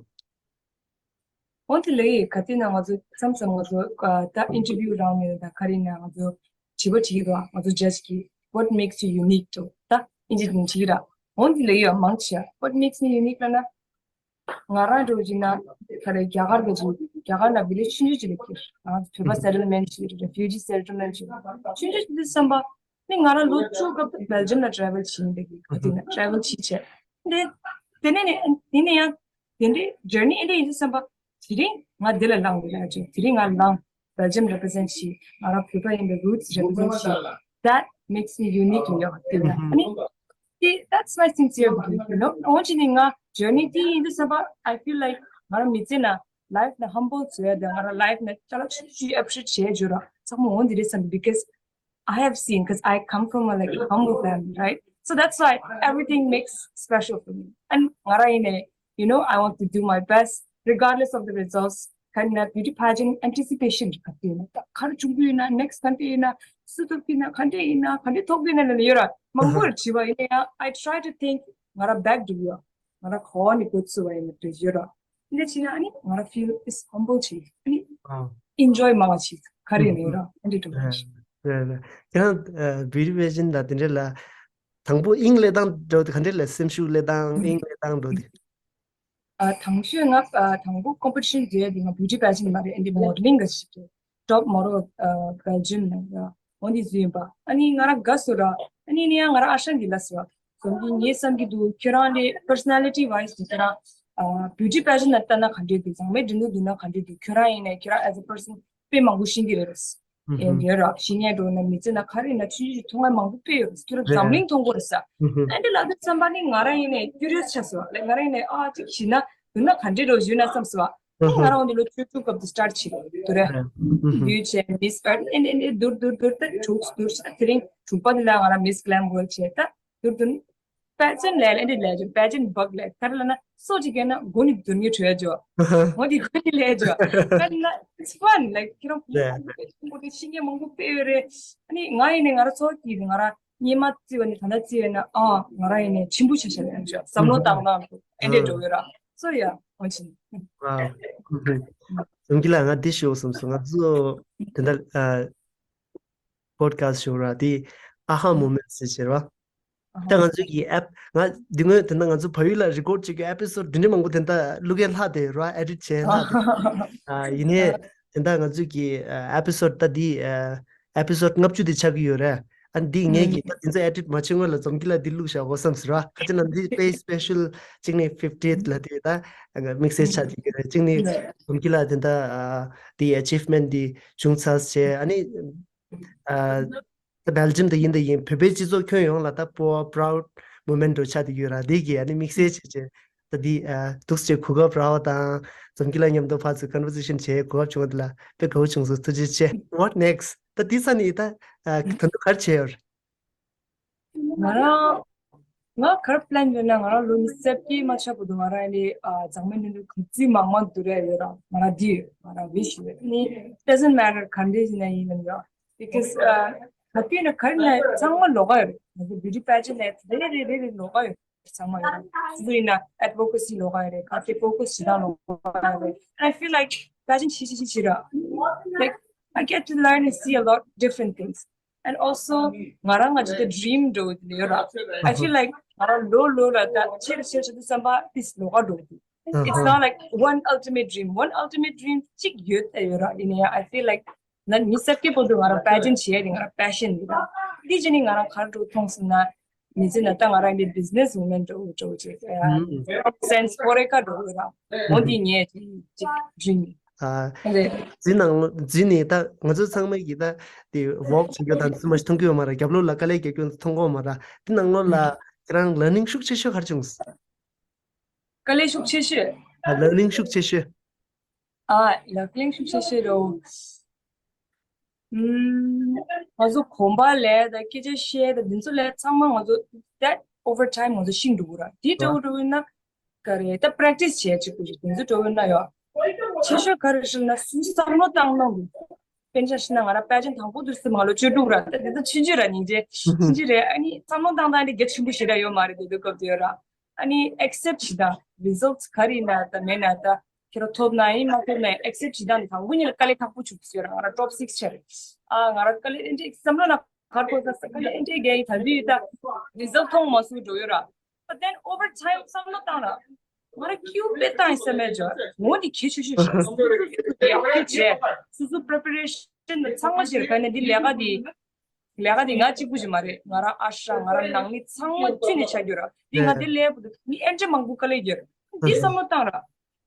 འོན་ཏེ་ལོས་ག་དུས་ན་ང་ཚོ་མཚམས་མཚམས་ང་ཚོ་ཨ་ད་ཨིན་ཊར་བིའུ་རང་ནས་ད་ག་རེ་ན་ང་ཚོ་དྲི་བ་དྲིས་རོགས། ང་ཚོ་ཇ་ཇི་གིས། What makes you unique? ད་ཨིན་ཇི་ནས་དྲིས་ར། འོན་ཏེ་ལོས་ཡ་མང་ཆེ་What makes me unique? ལབ་ན། ང་རང་འདྲ་བོ་ཅིག་ན་ག་རེ་རྒྱ་གར་ག་ཅིག་རྒྱ་གར་ན་བི་ལེཇ་ཆུང་ཆུང་ཅིག་ལ་སྐྱེས། ང་བོད་པ་སེ་ཊལ་མེན་ཊི་ཞིག་རེད། རེ་ཕིའུ་ཇི་སེ་ཊལ་མེན་ཊི་ཞིག་རེད། ཆུང་ཆུང་ཅིག་དུས་བསམ་པ་ནི་ང་རང་ལོ་བཅུ་སྐབས་དུ་བྷེལ་ཇམ་ལ་ཊ་རེ་ཝལ་བྱས་ཡིན་པའི་གི་ག་དུས་ན་ཊ་རེ་ཝལ་བྱས་བྱས། དེ་དེ་ནས་ནི་དེ་ནས་ཡང་དེ་འདྲའི་ཇར་ནི་ཨེ་འདྲ་ཡིན་དུས་བསམ་པ་དེ་རིང་ང་འདི་ལ་ལངས་ཡོད་ལ་ཅིག་དེ་རིང་ང་ལངས། བྷེལ་ཇམ་རེ་པི་རི་ཛེན་ཊི་བྱས། ང་རང་བོད་པ་ཡིན་པའི་རུ་ཊི་རེ་པི་རི་ཛེན་ཊི་བྱས། That makes me unique in your opinion. ཨ་ནི། See, that's my sincere belief, you know. འོན་ཀྱང་ནི་ང་ཇར་ནི་དེ་ཡིན་དུས་བསམ་པ། I feel like ང་རང་མི་ཚེ་ན་ལའིཕ་ན་ཧམ་བལ་བཟོ་ཡ་དང་ང་རང་ལའིཕ་ན་ཅ་ལག་ཆུང་ཆུང་ཨེ་པི་རི་ཤི་ཨེཊ་བྱེད་ཡ་ཅིག་ཡོད་ར། ཚང་མ་འོ་འདི་རེད་བསམ། Because I have seen, because I come from a, like, humble family, right? So that's why everything makes special for me. And ང་རང་ཡིན་ནའི། You know, I want to do my best regardless of the results. ག་རེ་ན་བིའུ་ཊི་པེ་ཇེན་ཊི་ཨེན་ཊི་སི་པེ་ཤན་ག་དུས་ན་ད་ག་རེ་བྱུང་གི་ཡོད་ན། ནེག་སི་ཊི་ག་འདྲ་ཡིན་ན། སུ་ཐོབ་ཀྱི་ཡིན་ན། ག་འདྲ་ཡིན་ན། ག་འདྲ་ཐོབ་ཀྱི་ཡིན་ན་ལབ་ཡོད་ར། མང་པོ་རེ་དྲིས་པ་ཡིན་ན་ཡང་། I try to think ང་རང་བེག་འགྲོ་གི་ཡོད། ང་རང་ག་བ་ནས་འགོ་ཚུགས་པ་ཡིན་ན་འདྲ་ཡོད་ར། འདི་བྱས་ན་ཨ་ནི་ང་རང་ཕིལ་ཨིས་ཧམ་བལ་བྱེད། ཨ་ནི་ཨིན་ཇོའི་མང་བ་བྱེད། ག་རེ་ཡིན་ན་ཡོད་ར། ཨ་འདྲ་འགྲོ་གི་ཡོད། རེད་རེད། ཁྱེད་རང་བིའུ་ཊི་པེ་ཇེན་ཊི་དང་དེ་འདྲ་ལ་དང་པོ་དབྱིངས་སླེབས་སྟངས་འདྲ་བོ་དེ་ག་འདྲ་ལ། སེམས་ཤུགས་སླེབས་སྟངས། དབྱིངས་སླེབས་སྟངས་འདྲ་བོ་དེ། ཨ་དང་ཤོས་ང་ཨ་དང་པོ་ཀོམ་པི་ཊི་ཤན་བྱས་དེ་ང་བིའུ་ཊི་པེ་ཇེན་ཊི་མ་རེད། ཨ་འདི་མོ་ཌེ་ལིང་ག་ཞིག་རེད། ཊོབ་མོ་ཌེལ་ཨ་བྷེལ་ཇམ་ནང་ཡ་འོ་འདི་བཟོས་ཡིན་པ། ཨ་ནི་ང་རང་དགའ་སོང་ར། ཨ་ནི་ནི་ཡང་ང་རང་ཨ་ཧྲན་གྱིས་ལབ་སོང་། སོང་གི་ངས་བསམ་གྱི་འདུག་ཁྱོད་རང་ལས་པར་སོ་ན་ལི་ཊི་ཝའི་སི་དེ་ཁྱོད་རང་ཨ་བིའུ་ཊི་པེ་ཇེན་ཊི་ལ་ལྟ་ན་ག་འདྲས་འདུག་མཛངས་མའི་འགྲན་བསྡུར་འདུག་ན་ག་འདྲས་འདུག་ཁྱོད་རང་ཡིན་ནའི་ཁྱོད་རང་as a person དཔེ་མང་པོ་ཤེས་ཀྱི་རེད། ཨེ་ཡོད་ར། ཤེས་ངེས་འགྲོ་ན་མི་ཚེ་ན་ག་རེ་ན་ཆུང་ཆུང་ཅིག་མཐོང་ང་མང་པོ་དཔེ་ཡོད་རེད། ཁྱོད་རང་འཛམ་གླིང་མཐོང་གི་རེད་ས། ཨ་འདི་ལབ་དུས་བསམ་པ་ནི་ང་རང་ཡིན་ནའི་ཀུ་རི་ཡོ་སི་ཆགས་སོང་། ལའིཀ་ང་རང་ཡིན་ནའི་ཨ་ཅིག་ཤེས་ན་འདུག་ན་ག་འདྲས་འགྲོ་ཞུས་ན་བསམ་སོང་། ཨ་ང་རང་འོ་འདི་ལོ་བཅུ་དྲུག་སྐབས་དུ་སི་ཊར་ཊི་བྱས་རེད་དུ་རེད། བརྒྱུད་བྱས་མིས་ཨར་ཨེ་ཨེ་ཨེ་བསྡུར་བསྡུར་བསྡུར་ད་དྲུག་བསྡུར་ས། དེ་རིང་དྲུག་པ་དེ་ལ་ང་རང་མིས་གི་ལན་ཝོལཌ་བྱས། ད་བསྡུར་བསྡུར་པེ་ཇེན་ཊི་ལས་ལ་འདི་ལས་ཇོ་པེ་ཇེན་ཊི་བག་ལས་ག་རེ་ལབ་ན་སོ་ཅིག་གས་ན་མགོ་ནི་བསྡུར་ངེས་བྲོས་ཇོ། འོ་འདི་མགོ་ནི་ལས་ཇོ། ག་རེ་ན་it's fun, like, you know, མགོ་ནི་ཤེས་ངེས་མང་པོ་དཔེ་ཡོད་རེད། ཨ་ནི་ང་ཡིན་ནའི་ང་རང་ཚོ་གིས་ང་རང་སྙེ་མ་བརྩི་བ་ནི་ད་ལྟ་བརྩི་བས་ན་ཨ་ང་རང་ཡིན་ནའི་ཆེན་པོ་ཆ་ཤ་ལས་ཇོ། བསམ་བློ་བཏང་བཏང་འགྲོ་ཨེ་འདྲས་འགྲོ་ཡོད་ར། སོ་ཡ་འོ་ཆེན། ཨ་འཛོམས་སྐྱིད་ལགས། ང་འདི་ཞུ་བསམ་སོང་། ང་ཚོ་དེ་འདྲ་ཨ་པོ་ཌི་ཁ་སི་ཊི་ཞུ་ར་དེ་ཨ་ཧ་མོ་མེན་ཊི་ཟེར་བྱས་ར། ད་ང་ཚོའི་གི་ཨེབ་ང་འདི་སྔོན་དེ་འདྲ་ང་ཚོ་བལ་ཡུལ་ལ་རི་ཀོཌ་བྱེད་རྒྱུ་ཨེ་པི་སོཌ་འདི་འདྲ་མང་པོ་དེ་འདྲ་བླུག་ཡ་ལྷག་དེ་ར། ཨེ་ཌིཊ་བྱས་ལྷག་དེ། ཨ་ཡིན་ནའི་དེ་འདྲ་ང་ཚོའི་གི་ཨ་ཨེ་པི་སོཌ་ད་འདི་ཨ་ཨེ་པི་སོཌ་ལྔ་བཅུ་དེ་ཆགས་ཀྱི་ཡོད་རེད། ཨ་འདི་ངས་ཀྱི་ད་དེ་ཚོ་ཨེ་ཌིཊ་མ་བྱེད་སྔོན་ལ་འཛོམས་སྐྱིད་ལགས་འདི་བླུག་བཞག་དགོས་བསམ་ཟེར་བ། ག་ཅི་ན་འདི་དཔེ་སི་པེ་ཤལ་གཅིག་ནི་ཕིཕ་ཊི་ཨེཐ་ལ་དེ་ད་དམིགས་བསལ་ཆགས་ཀྱི་ཡོད་རེད། གཅིག་ནི་འཛོམས་སྐྱིད་ལགས་དེ་འདྲ་ཨ་འདི་ཨ་ཅིབ་མེན་ཊི་འདི་བྱུང་ཚར་བྱས། ཨ་ནི་ཨ་ད་བྷེལ་ཇམ་དུ་ཡིན་དུ་ཡིན། བོད་པའི་སྤྱི་ཚོགས་ཁྱོན་ཡོངས་ལ་ད་པོ་པ་རའུཌ་མོ་མེན་ཊི་འདྲ་ཆགས་བསྡད་ཡོད་ར། འདི་གི་ཨ་ནི་དམིགས་བསལ་བྱས་བྱས་ད་འདི་ཨ་འདུག་སེ་གོ་སྐབས་རག་པ་དང་འཛོམས་སྐྱིད་ལགས་མཉམ་དུ་ཕར་ཚུར་ཀོན་ཝར་སེ་ཤན་བྱས་གོ་སྐབས་བྱུང་བ་འདི་ལ་དཔེ་དགའ་བོ་བྱུང་སོང་། ཐུགས་རྗེ་ཆེ། What next? ད་འདི་ས་ནས་ད་ཨ་ད་དུང་ག་རེ་བྱས་ཡོད་རེད། ང་རང་ང་ག་རེ་པི་ལེན་ཡོད་ན། ང་རང་ལོ་ཉི་ཤུ་རྩ་བརྒྱད་མ་ཆགས་བར་དུ་ང་རང་ནི་ཨ་མཛངས་མའི་འགྲན་བསྡུར་ག་ཚོད་མང་མང་བསྡུར་ཡ་ཡོད་ར། ང་རང་འདི་ཡོད། ང་རང་ཝིཤ་ཡོད། ནི་doesn't matter ག་འདྲས་ཡིན་ན་ཡིན་ནམ་ཡོད། Because ཨ་ག་དུས་ན་ག་རེ་ན་ཚང་མ་ལོགས་ཀ་ཡོད་རེད། ང་ཚོ་བིའུ་ཊི་པེ་ཇེན་ཊི་ལ་རེ་རེ་རེ་རེ་ལོགས་ཀ་ཡོད་རེད། ཚང་མ་ཡོད་རེད། སུ་ཡིན་ན་ཨེཌ་ཝོ་ཀེ་སི་ལོགས་ཀ་ཡོད་རེད། ག་ཚོད་ཕོ་ཁ་སི་བྱེད་སྟངས་ལོགས་ཀ་ཡོད་རེད། And I feel like པེ་ཇེན་ཊི་བྱེད་བྱེད་བྱེད་བྱེད་ར། Like, I get to learn and see a lot different things. And also ང་རང་ང་ཅིག་ད་ཌི་རིམ་འདྲ་བོ་དེ་ཡོད་ར། I feel like ང་རང་ལོ་ལོ་ལ་ད་ཆེ་རུ་ཆེ་རུ་ཆེ་དུས་བསམ་པ་དེ་ལོགས་ཀ་འགྲོ་གི་འདུག It's not like one ultimate dream. One ultimate dream གཅིག་ཡོད་ཨེ་ཡོད་ར། ཡིན་ན་ཡང་I feel like ང་ཉི་ཤུ་རྩ་བརྒྱད་བར་དུ་ང་རང་པེ་ཇེན་ཊི་བྱེད་ཡ་དེ་ང་རང་པེ་ཤན་ཡིན་ར། དེ་བྱས་ནས་ང་རང་ག་རེ་འདྲ་བོ་མཐོང་སོང་ན། མི་ཚེ་ན་ད་ང་རང་གི་བི་ཛི་ནེ་སི་ཝུ་མེན་འདྲ་བོ་འདྲ་བོ་ཅིག་ཨ་སེན་སི་ཧོར་རེ་ཀ་འདྲ་བོ་ཡོད་ར། འོ་འདི་ངས་ཅིག་ཅིག་ཌི་རིམ་ཨ་རེད། འཛིན་ནང་ལོ་འཛིན་ནས་ད་ང་ཚོ་ཚང་མ་གིས་ད་དེ་ཝོག་བྱེད་རྒྱུ་དང་ཚང་མ་ཞིག་མཐོང་གི་ཡོད་མ་རེད། རྒྱབ་ལོགས་ལ་དཀའ་ལས་རྒྱག་རྒྱུ་མཐོང་གི་ཡོད་མ་རེད། དེ་ནང་ལོགས་ལ་ཁྱེད་རང་ལར་ནིང་ཤུགས་ཆེ་ཤོས་ག་རེ་བྱུང་སོང་། དཀའ་ལས་ཤུགས་ཆེ་ཤོས། ཨ་ལར་ནིང་ཤུགས་ཆེ་ཤོས། ཨ་ལར་ནིང་ཤུགས་ཆེ་ཤོས་རོ། ང་ཚོ་གོམ་པ་ལས་དང་སྐད་ཆ་བཤད་དང་འདི་ཚོ་ལས་ཚང་མ་ང་ཚོ་that over time ང་ཚོ་ཤེས་འགྲོ་གི་ར། དེ་འདྲ་བོ་འདྲ་བོ་ཡིན་ན་ག་རེ་ད་practice བྱས་ཅིག་དགོས་ཤིག་དེ་ཚོ་འདྲ་བོ་ཡིན་ན་ཡོད། ཆེ་ཤོས་ག་རེ་ཞིག་ན་སུ་བསམ་བློ་བཏང་གནང་དགོས། དཔེར་ན་ཆ་བཞག་ན་ང་རང་pageant དང་པོ་དུས་སུ་མ་ལོ་བཅུ་དྲུག་ར། ད་དེ་ཚོ་ཆུང་ཆུང་ར་སྙིང་རྗེ་ཆུང་ཆུང་རེད། ཨ་ནི་བསམ་བློ་བཏང་སྟངས་དེ་གལ་ཆེན་པོ་ཞེ་དྲག་ཡོད་མ་རེད། དེ་དུས་སྐབས་དེ་ཡོད་ར། ཨ་ནི་accept བྱེད་སྟངས་results ག་རེ་ཡིན་ན་ད་མེད་ན་ད་ཁྱེད་རང་ཐོབ་ན་ཡིན་མ་ཐོབ་ན་ཡིན་accept བྱེད་སྟངས་དེ་དང་པོ་ཉིད་ལ་དཀའ་ལས་ཁག་པོ་བྱུང་ཟེར་ར། ང་རང་top six ཆགས་རེད། ཨ་ང་རང་དཀའ་ལས་ཨེ་འདྲས་བསམ་བློ་ན་གར་དགོས་ས་དཀའ་ལས་ཨེ་འདྲས་རྒྱག་ཡིན། ད་དུས་ད་result མཐོང་མ་སོང་འགྲོ་ཡོད་ར། But then over time བསམ་བློ་བཏང་ན་ང་རང་སྐྱིད་པོ་དཔེ་བཏང་ཡིན་བསམ་མེད་ཅོ། འོ་འདི་གལ་ཆེ་ཤོས་ཤིག་རེད། སོ་སོ་preparation ཚང་མ་བྱེད་ག་ནས་འདི་ལས་ཀ་འདི་ལས་ཀ་འདི་ང་གཅིག་པུ་ཞིག་མ་རེད། ང་རང་ཨ་ཤ་ང་རང་ནང་མི་ཚང་མ་བཅུག་ནས་བྱ་རྒྱུ་ར། འདི་ང་འདི་ལས་པོ་འདུག་མི་ཨེ་འདྲ་མང་པོ་དཀའ་ལས་རྒྱག་འདི་བསམ་བློ་བཏང་ར།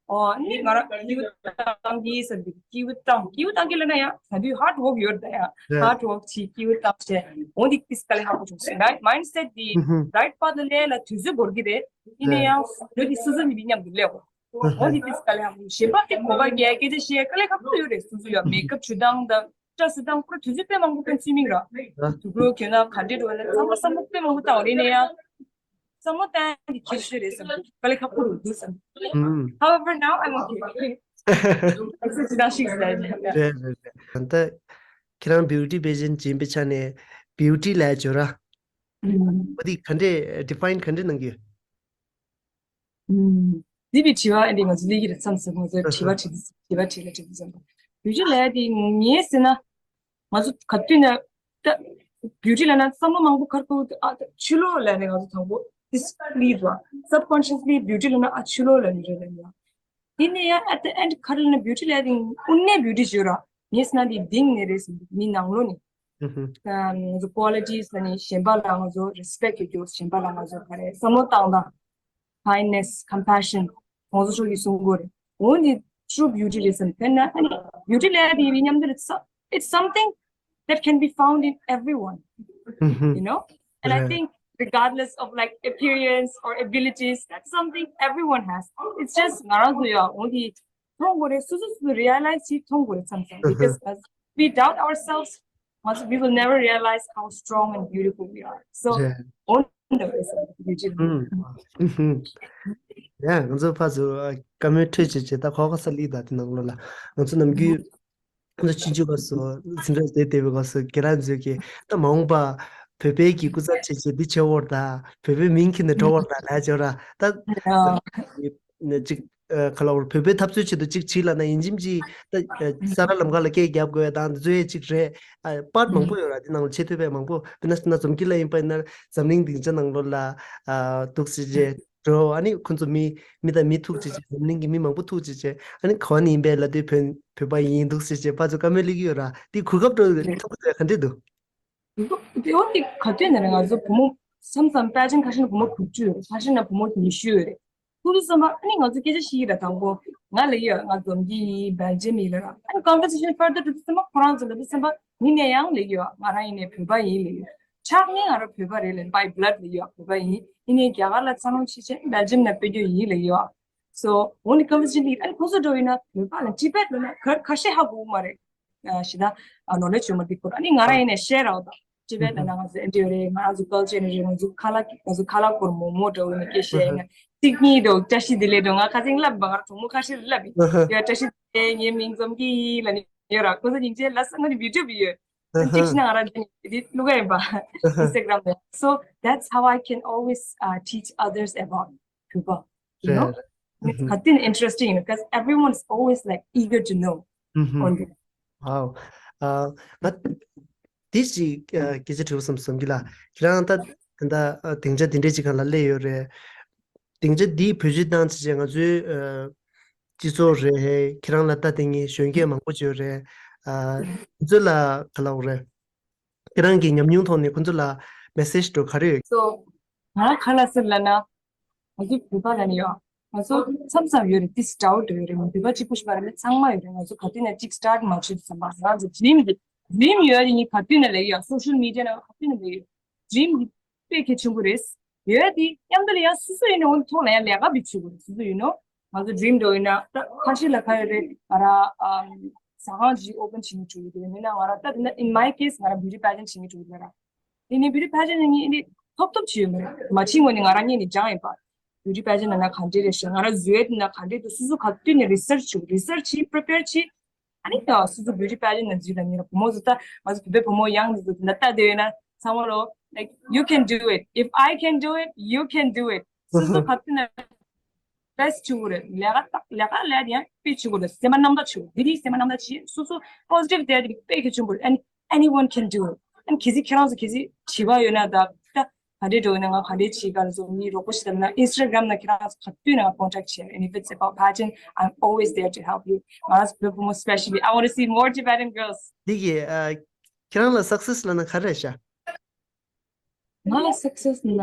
ཨོ་ནི་ང་རང་སྐྱིད་པོ་བཏང་གི་ཟེར་འདུག་སྐྱིད་པོ་བཏང་སྐྱིད་པོ་བཏང་གི་ལ་ན་ཡང་ད་དུས་hard work ཡོད་ད་ཡང་hard work བྱེད་སྐྱིད་པོ་བཏང་བྱས་འོ་འདི་ཏིས་དཀའ་ལས་ཁག་པོ་བྱུང་སོང་། mindset འདི་right path ལ་ལ་དུས་ཚོད་འགོར་གི་རེད། ཡིན་ན་ཡང་ལོ་འདི་སོ་སོ་ནི་མི་མཉམ་དུ་ལས་འོ་འོ་འདི་ཏིས་དཀའ་ལས་ཁག་པོ་གཞན་པ་དེ་གོ་བ་རྒྱལ་སྐད་ཆ་བཤད་དཀའ་ལས་ཁག་པོ་ཡོད་རེད། སོ་སོ་ཡང་མེ་ཀབ་བྱུ་དང་ད་སྐྲ་བཟོ་དང་ཁོ་དུས་ཚོད་དཔེ་མང་པོ་ཀན་སུ་མིང་ར་དུ་གོ་གྱོན་ན་ག་འདྲེ་འགྲོ་ན་ཚང་མ་བསམ་བློ་དཔེ་མང་པོ་བཏང་བ་རེད། ཡིན་ན་ཡང་བསམ་བློ་བཏང་ཡག་གལ་ཆེ་རེད་བསམ། དཀའ་ལས་ཁག་པོ་རུ་འདུག་བསམ། However, now I'm okay. རེད་རེད་རེད། ད་ཁྱེད་རང་beauty pageant ཡིན་པའི་ཆ་ནས་beauty ལབ་ཡག་ཅོ་ར། འོ་དེ་ག་འདྲས་define ག་འདྲས་གནང་གི་ཡོད། འདི་བའི་དྲི་བ་འདི་ང་ཚོ་ལས་ཀྱི་རེད་བསམ་སོང་། ང་ཚོ་དྲི་བ་དྲི་དྲི་བ་དྲི་ལ་དྲི་བསམ། beauty ལབ་ཡག་དེ་ངས་ཟེར་ན། ང་ཚོ་ག་དུས་ན་ད་beauty ལབ་ན་བསམ་བློ་མང་པོ་ག་རེ་འཁོར་ཨ་ད་ཕྱི་ལོགས་ལབ་ནས་ང་ཚོ་དང་པོ་discreet བ་subconsciously beauty ལབ་ན་ཨ་ཕྱི་ལོགས་ལབ་ནས་རེད་ལབ་ཡ། དེ་ནས་ཡང་at the end ག་རེ་ལབ་ན་beauty ལབ་ཡག་དེ་དངོས་གནས་beauty ཞུ་ར་ངས་ཟེར་ན་དེ་གཏིང་ནས་རེད་ཟེར་མི་ནང་ལོགས་ནས། ང་ཚོ་qualities ལབ་ནས་གཞན་པ་ལ་ང་ཚོ་respect ཡོད་རྒྱུ་གཞན་པ་ལ་ང་ཚོ་ག་རེ་བསམ་བློ་བཏང་སྟངས། kindness, compassion ང་ཚོ་ཕྱོགས་ཀྱིས་གསུང་གི་རེད། འོ་ནི་true beauty རེད་བསམ། དཔེར་ན་beauty ལབ་ཡག་དེ་ཡིན་མཉམ་དུ་it's something that can be found in everyone, you know, and I think regardless of like appearance or abilities, that's something everyone has. It's just ང་རང་ཚོ་ཡང་འོ་དེ་མཐོང་དགོས་རེད། སོ་སོ་སོ་སོ་realize བྱེད་མཐོང་དགོས་རེད་མཚམས་མཚམས། Because as we doubt ourselves, we will never realize how strong and beautiful we are. So, རེད། འོ་ན་རེད་བསམ་གྱི་ཡོད། ཡ་ང་ཚོ་ཕར་ཚུར་བཀའ་མོལ་འཕྲོད་བྱེད་བྱེད་ད་ཁོག་ཁ་ས་ལི་ད་དེ་ནང་ལོགས་ལ་ང་ཚོ་ནམ་རྒྱུན་ང་ཚོ་ཆུང་ཆུང་སྐབས་སུ་འཛིན་གྲྭ་བསྡད་བསྡད་པའི་སྐབས་སུ་ཁྱེད་རང་ཚོས་ཀྱི་ད་མ་འོངས་པ་བོད་པའི་གི་སྐུ་ཚབ་བྱེད་བྱེད་འདི་བྱེད་འོར་ད་བོད་པའི་མིང་ཁྱེར་ནས་འགྲོ་འོར་ད་ལས་བྱོས་ར་ད་ཅིག་ག་ལ་བར་བོད་པའི་འཐབ་རྩོད་ཆེད་དུ་གཅིག་བྱིས་ལ་ན་ཡིན་གཅིག་མིན་གཅིག་ད་ས་ར་ལམ་ཁ་ལ་སྐད་རྒྱབ་དགོས་དང་འདི་ཚོ་ཡས་གཅིག་རེད། པར་མང་པོ་ཡོད་ར་འདི་ནང་ལ་ཆེ་ཐོས་པའི་མང་པོ་དཔེར་ན་ན་འཛོམས་སྐྱིད་ལ་ཡིན་པ་ཡིན་ན་འཛམ་གླིང་སྡིངས་ཆ་ནང་ལོགས་ལ་འདུག་ཟེར་རྗེས་འགྲོ་ཨ་ནི་ཁོ་ཚོ་མི་མི་དང་མི་ཐུག་ཅིག་ཅིག་འཛམ་གླིང་གི་མི་མང་པོ་ཐུག་ཅིག་ཅིག་ཨ་ནི་ག་བ་ནས་ཡིན་པའི་ལ་དུས་བོད་བོད་པ་ཡིན་འདུག་ཟེར་རྗེས་ཕར་ཚུར་བཀའ་མོལ་སླེབས་ཀྱི་ཡོད་ར་འདི་གོ་སྐབས་འགྲོ་ཐུབ་ཀྱི་འདུག་ག་འདྲ་འདུག་དེ་འོ་དེ་ག་དུས་ནས་རེད། ང་ཚོ་བུ་མོ་མཚམས་མཚམས་པེ་ཅིན་ཁ་ཤས་ན་བུ་མོ་དྲུག་ཅུ་ཡོད་རེད། ཁ་ཤས་ན་བུ་མོ་ཉི་ཤུ་ཡོད་རེད། ཁོ་ཚོ་བསམ་པ་ཨ་ནི་ང་ཚོ་སྐད་ཆ་བཤད་ཀྱི་རེད། དང་པོ་ང་ལ་ཡོད་ང་འཛོམས་ཀྱི་ཡིན་བེལ་ཇམ་ཡིན་ལ་ར། ཨ་ནི་conversation further འགྲོ་དུས་ཙམ་པ་ཁོ་རང་ཚོ་ལ་དུས་ཙམ་པ་ངི་ནས་ཡང་ལ་ཡོད་ང་རང་ཡིན་ནས་བོད་པ་ཡིན་ལ་ཡོད། ཆགས་ནས་ང་རང་བོད་པ་རེད་ལ་by blood ལ་ཡོད་བོད་པ་ཡིན། ཡིན་ནས་རྒྱ་གར་ལ་འཚར་ལོངས་བྱས་བྱས་བེལ་ཇམ་ན་སྤོ་རྒྱུ་ཡིན་ལ་ཡོད། So འོ་ནི་conversation འདི་ཨ་ནི་ཁོ་ཚོ་འགྲོ་ཡིན་ན་བོད་པ་ལ་ཊི་བེཊ་ལ་ན་གར་ཁ་ཤས་ཧ་གོ་གི་མ་རེད། ཞེ་དྲག་knowledge ཡོད་མ་འདི་ཁོ་རང་ནི་ང་རང་ཡིན་ནས་ཤེར་རོགས་དང་ཅི་བས་ད་ན་ང་ཚོ་ཨེ་འདྲ་ཡོད་རེད། ང་རང་ཚོ་culture ནི་རེད། ང་ཚོ་ཁ་ལག་ང་ཚོ་ཁ་ལག་སྐོར་མོག་མོག་འདྲ་བོ་ནི་སྐད་བཤད་ཡིན་ན་ཏིག་ནི་འདྲ་བོ་བཀྲ་ཤིས་བདེ་ལེགས་འདྲ་བོ་ང་ཁ་སང་ལབ་པ་ང་རང་གྲོགས་མོ་ཁ་ཤས་ལབ་ཡིན་ཡོད། བཀྲ་ཤིས་བདེ་ལེགས་ངའི་མིང་འཛོམས་སྐྱིད་ཡིན་ལ་ནི་ཡོད་ར། ཁོ་ཚོ་སྙིང་རྗེ་ལ་ས་ང་ནི་video བི་ཡོད། གཅིག་ཤི་ན་ང་རང་འདི་བླུག་ག་ཡིན་པ་Instagram ལ། So that's how I can always uh, teach others about བོད་པ། You know? རེད། ག་དུས་ནས་interesting ཡིན་ན། Because everyone is always like eager to know on this. Wow. ང་དེ་ཅིག་སྐད་ཆ་དྲི་བ་བསམ་བསམ་གྱི་ལ། ཁྱེད་རང་ད་ད་སྡིངས་ཆ་འདི་འདྲའི་ཅིག་སྒང་ལ་སླེབས་ཡོད་རེད། སྡིངས་ཆ་འདི་བེད་སྤྱོད་བཏང་ཚེ་ང་ཚོའི་སྤྱི་ཚོགས་རེད། ཁྱེད་རང་ལ་ལྟ་དེ་ངས་གཞོན་སྐྱེས་མང་པོ་ཅིག་ཡོད་རེད། དེ་ཚོ་ལ་ག་ལབ་དགོས་རེད། ཁྱེད་རང་གི་ཉམས་མྱོང་ཐོག་ནས་ཁོ་ཚོ་ལ་message འདྲ་བོ་ག་རེ་ཡོད། So ང་ག་ལ་ཟེར་ལབ་ན། ང་ཚོ་བོད་པ་ལ་ནི་ཡོད། ང་ཚོ་མཚམས་མཚམས་ཡོད་རེད། this doubt ཡོད་རེད། ང་བོད་པ་གཅིག་པུ་ཞིག་མ་རེད། མི་ཚང་མ་ཡོད་རེད། ང་ཚོ་ག་དུས་ནས་གཅིག་start མ་བྱེད་དུས་ཙམ་པ་ང་ཚོ་dream འདི་dream ཡོད་རེད། ངས་ག་དུས་ནས་ལབ་ཡོད། social media ནང་ག་དུས་ནས་ལབ་ཡོད། dream འདི་དཔེ་གལ་ཆེན་པོ་རེད། ཡོད་དེ་མཉམ་དུ་ལ་ཡང་སོ་སོ་ཡིན་ན་འོན་ཐོག་ལ་ཡང་ལས་ཀ་བི་བྱེད་དགོས་རེད། སོ་སོ་ཡིན་ནོ་ང་ཚོ་dream འདྲ་ཡིན་ན་ད་ཁ་ཤས་ལ་ཁ་ཡོད་རེད། ང་རང་ཨམ་ ཟ་ཁང་ཅིག་open བྱེད་མི་འགྲོ་གི་འདུག་ཡིན་ན་ང་རང་ད་དེ་ན་in my case ང་རང་beauty pageant བྱེད་མི་འགྲོ་གི་ལ་ར། དེ་ནས་beauty pageant ནི་ངས་འདི་ཐོབ་ཐོབ་བྱས་ཡོད་མ་རེད། མ་ཕྱིན་གོང་ནས་ང་རང་ངས་ནི་སྦྱངས་ཡིན་པ། beauty pageant ནང་ན་ག་འདྲས་རེད་ཤག་ང་རང་བཟོས་ཡས་དེ་ན་ག་འདྲས་འདུག་སོ་སོ་ག་དུས་ནས་research བྱེད་research བྱེད་prepare བྱེད། ཨ་ནི་ད་སོ་སོ་beauty pageant ནང་འཛུལ་ལ་ཉེ་ར་བུ་མོ་ཚོ་ད་ང་ཚོ་བོད་པའི་བུ་མོ་ཡང་འདི་ཚོ་དེ་ན་ལྟ་དེ་ཡོད་ན་ཚང་མ་ལོ། Like, you can do it. If I can do it, you can do it. སོ་སོ་ག་དུས་ན་best བྱེད་དགོས་རེད། ལས་ཀ་ལས་ཀ་ལས་ཡང་དཔེ་བྱེད་དགོས་རེད། སེམས་པ་རྣམ་དག་བྱེད་དགོས། འདི་རིགས་སེམས་པ་རྣམ་དག་བྱེད། སོ་སོ་positive དེ་རིགས་དཔེ་གི་བྱེད་དགོས་རེད། And anyone can do it. And གལ་སྲིད་ཁྱེད་རང་ཚོ་གལ་སྲིད་བྱེད་པ་ཡོད་ན་ད་ད་ག་འདྲས་འགྲོ་ཡོད་ན་ང་ག་འདྲས་བྱེད་ག་ལ་ཚོ་མི་རོགས་པ་ཞིག་ལབ་ན་Instagram ན་ཁྱེད་རང་ཚོ་ག་དུས་ན་contact བྱེད། And if it's about pageant, I'm always there to help you. ང་ཚོ་བོད་བུ་མོ་specially, I want to see more Tibetan girls. འདི་གི་ཨ་ཁྱེད་རང་ལ་success ལབ་ན་ག་རེ་ཤག་ང་ལ་success ན།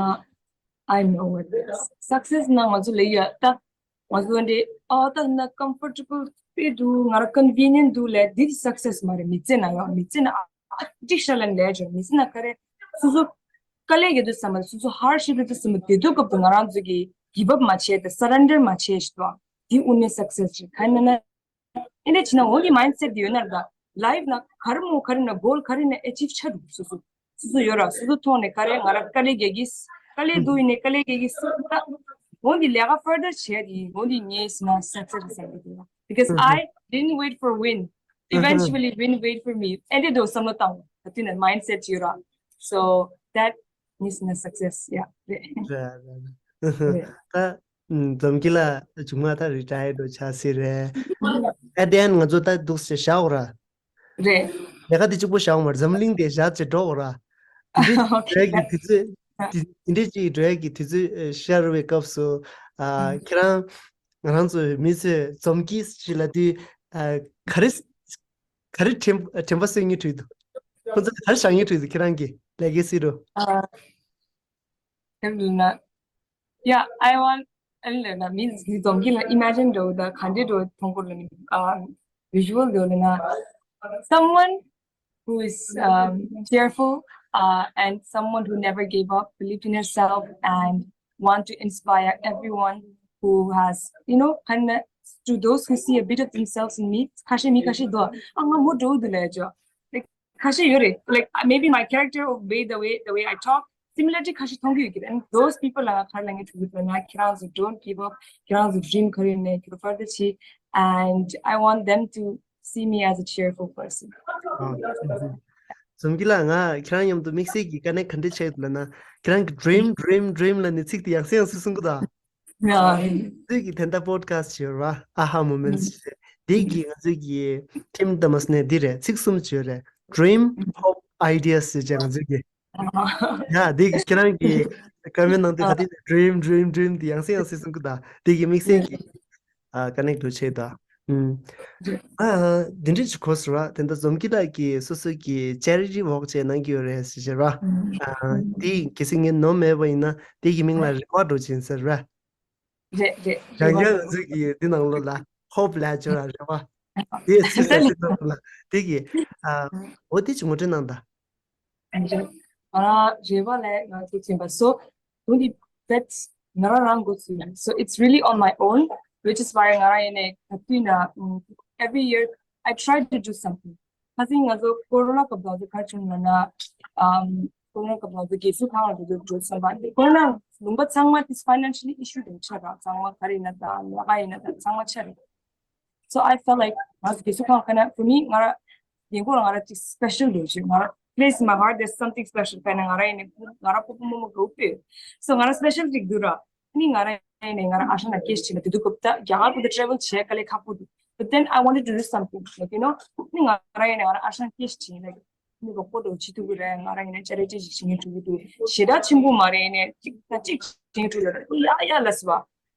I know what it is. Success ན་ང་ཚོ་ལ་ཡ་ད་ང་ཚོ་འདི་ཨ་ད་ན་comfortable དཔེ་འདུག་ང་ར་convenient འདུག་ལས་འདི་success མ་རེད། མི་ཚེ་ན་ཡང་མི་ཚེ་ན་ཨ་ཅིག་ཤ་ལན་ལས་ཅོ་མི་ཚེ་ན་ག་རེ་སོ་སོ་དཀའ་ལས་ཡོད་དུས་ཙམ་པ་སོ་སོ་hardship ཡོད་དུས་ཙམ་པ་དེ་དུས་སྐབས་དུ་ང་རང་ཚོ་གི་give up མ་བྱས་ཏེ་surrender མ་བྱས་ཤི་དོ་དེ་དངོས་གནས་success རེད། ག་ཡིན་ན་ཨེ་འདྲ་བྱས་ན་འོ་གི་mindset དེ་ཡོད་ན་ར་ད་life ན་ག་རེ་མོ་ག་རེ་ན་goal ག་རེ་ན་achieve ཆ་འདུག་སོ་སོ། སོ་སོ་ཡོད་ར་སོ་སོ་ཐོག་ནས་ག་རེ་ང་ར་དཀའ་ལས་རྒྱག་གི་དཀའ་ལས་འདུག་ཡིན་ནས་དཀའ་ལས་རྒྱག་གི་སོ་ད་འོ་འདི་ལས་ཀ་further བྱས་དེ་འོ་འདི་ངས་ཟེར་ན་success རེད་བསམ་གི་འདུག Because I didn't wait for win. Eventually win wait for me. ཨེ་འདྲ་འདུག་བསམ་བློ་བཏང་ད་དུས་ནས་mindset ཡོད་ར། So that ངས་ཟེར་ན་success yeah རེད། རེད་རེད་རེད། རེད། ད་འཛོམས་སྐྱིད་ལགས་བྱུང་མ་ཐག་retire འགྲོ་ཆགས་སྲིད་རེད། ཨ་དེ་ཡང་ང་ཚོ་ད་འདུག་སེ་བཞག་འོ་ར། རེད། ལས་ཀ་དེ་གཅིག་པོ་བཞག་འོ་མ་རེད། འཛམ་གླིང་དེ་བཞག་ཅེས་འགྲོ་འོ་ར། འདི་འདྲའི་འགྲོ་ཡ་གི་དུས་ཚོད་འདི་འདི་འདྲའི་ཅིག་འགྲོ་ཡ་གི་དུས་ཚོད་ཤར་བའི་སྐབས་སུ་ཨ་ཁྱེད་རང་ང་རང་ཚོའི་མི་ཚོས་འཛོམས་སྐྱིད་ཞིག་ལབ་དུས་ཨ་ག་རེ་ག་རེ་དྲན་དྲན་པ་གསོས་ངེས་བྲིས་འདུག་ཁོ་ཚོ་ག་རེ་བཞག་ངེས་བྲིས་འདུག་ཁྱེད་རང་གི་ལས་ཀའི་སྲིད་རུ། ཨ། དེ་ལ་ན། Yeah, I want ཨ་ལ་ན་མི་འཛོམས་སྐྱིད་ལ་imagine འགྲོ་ད་ག་འདྲ་འགྲོ་མཐོང་གོ་ལ་ནི་ཨ་visual འགྲོ་ལ་ན། Someone who is um, cheerful uh, and someone who never gave up, believed in herself, and want to inspire everyone who has, you know, kind of to those who see a bit of themselves in me. ཁ་ཤས་མི་ཁ་ཤས་འདུག་ཨ་ང་མོ་འགྲོ་འདུག་ལས་ཅོ། Like ཁ་ཤས་ཡོད་རེད། Like maybe my character or way the way the way I talk similarity ཁ་ཤས་མཐོང་གི་ཡོད་ཀྱི་རེད། And those people ལ་ཁ་ལ་ངས་ཐུག་གི་ན་ཁྱེད་རང་ཚོ་don't give up. ཁྱེད་རང་ཚོ་dream ཁ་རེ་ནས་ཁྱེད་རང་further བྱེད། And I want them to see me as a cheerful person. འཛོམས་སྐྱིད་ལགས་ང་ཁྱེད་རང་མཉམ་དུ་དམིགས་བསལ་གྱི་དཀའ་གནད་ག་འདྲ་ཆགས་ཡོད་ལབ་ན་ཁྱེད་རང་གི་dream dream dream ལ་ནི་ཚིག་དེ་ཡང་སེ་ཡང་སེ་གསུང་གི་འདུག་ང་ཚོས་ཀྱི་དེ་འདྲ་podcast ཞིག་ཡོད་རེད་བ། Aha Moments ཞེས་དེ་གི་ང་ཚོས་ཀྱི་theme དམ་ནས་འདི་རེད། ཚིག་གསུམ་ཅིག་ཡོད་རེད། Dream, Hope, Ideas ཞེས་བྱ་ང་ཚོས་ཀྱི་ཡ་འདི་གི་ཁྱེད་རང་གི་comment ནང་དུ་ག་དུས་ནས་dream dream dream དེ་ཡང་སེ་ཡང་སེ་གསུང་གི་འདུག་དེ་གི་དམིགས་བསལ་གྱི་ཨ་དཀའ་གནད་འདུག་ཆེ་ད། ཨ་འདི་འདྲ་ཅིག་གོ་སོང་ར། དེ་འདྲ་འཛོམས་སྐྱིད་ལགས་ཀྱིས་སོ་སོ་གི་charity work ཅིག་གནང་གི་ཡོད་རེད་ཟེར་བྱས་ར། ཨ་དེ་གལ་སྲིད་ངས་ནོར་མེད་པ་ཡིན་ན་དེ་གི་མིང་ལ་རེ་བ་འགྲོ་ཆེན་ཟེར་ར། རེད་རེད། ཡང་ཡང་ང་ཚོས་ཀྱི་འདི་ནང་ལོགས་ལ་hope ལབ་བྱས་ར་རེ་བ། དེ་སུས་ཟེར་ཟེར་ནང་ལོགས་ལ་དེ་གི་ཨ་འོ་དེ་ཅིག་ངོ་སྤྲོད་གནང་དང་། ང་རང་རེ་བ་ལས་ང་ཚོ་ཚན་པ་སོ་དུང་གི་that's ང་རང་རང་འགོ་ཚུགས་ཡིན། So it's really on my own, which is why ང་རང་ཡིན་ནས་ག་དུས་ན་every year I try to do something. ཁ་སང་ང་ཚོ་corona སྐབས་དང་ཚོ་ག་བྱུང་ན་ན་corona སྐབས་དང་ཚོ་དགེ་ཚུལ་ཁང་ལ་འགྲོ་འགྲོ་བསམ་པ་འདི་corona ལུང་པ་ཚང་མ་this financially issue དང་ཆ་ར་ཚང་མ་ག་རེ་ཡིན་ན་ད་ལས་ཀ་ཡིན་ན་ད་ཚང་མ་ཆ་རེད། So I felt like ང་ཚོ་དགེ་ཚུལ་ཁང་ཁ་ན་for me ང་ར་ཡིན་ཁོ་ང་ར་ཅིག་special འདུག་ཅིག་ང་ར་place in my heart there's something special ཕ་ན་ང་ར་ཡིན་ནས་ང་ར་ཕོ་ཕོ་མོ་མོ་group དེ་so ང་ར་special ཅིག་འདུག་ར། ནི་ང་ར་ཡིན་ནས་ང་ར་ཨ་ཤ་ན་སྐད་ཆ་ལ་དེ་དུས་སྐབས་ད་རྒྱ་གར་པོ་དུ་travel བྱས་དཀའ་ལས་ཁག་པོ་འདུག But then I wanted to do something like you know ནི་ང་ར་ཡིན་ནས་ང་ར་ཨ་ཤ་ན་སྐད་ཆ་ལ་ནི་རོགས་པོ་དུ་བྱེད་ཐུབ་ཀྱི་རེད། ང་ར་ཡིན་ནས་charity ཅིག་བྱེད་ངེས་འགྲོ་གི་འདུག་ཞེ་དྲག་ཆེན་པོ་མ་རེད་ནས་གཅིག་ན་གཅིག་བྱེད་ངེས་འགྲོ་ཡོད་རེད། ཡ་ཡ་ལ་སི་བ།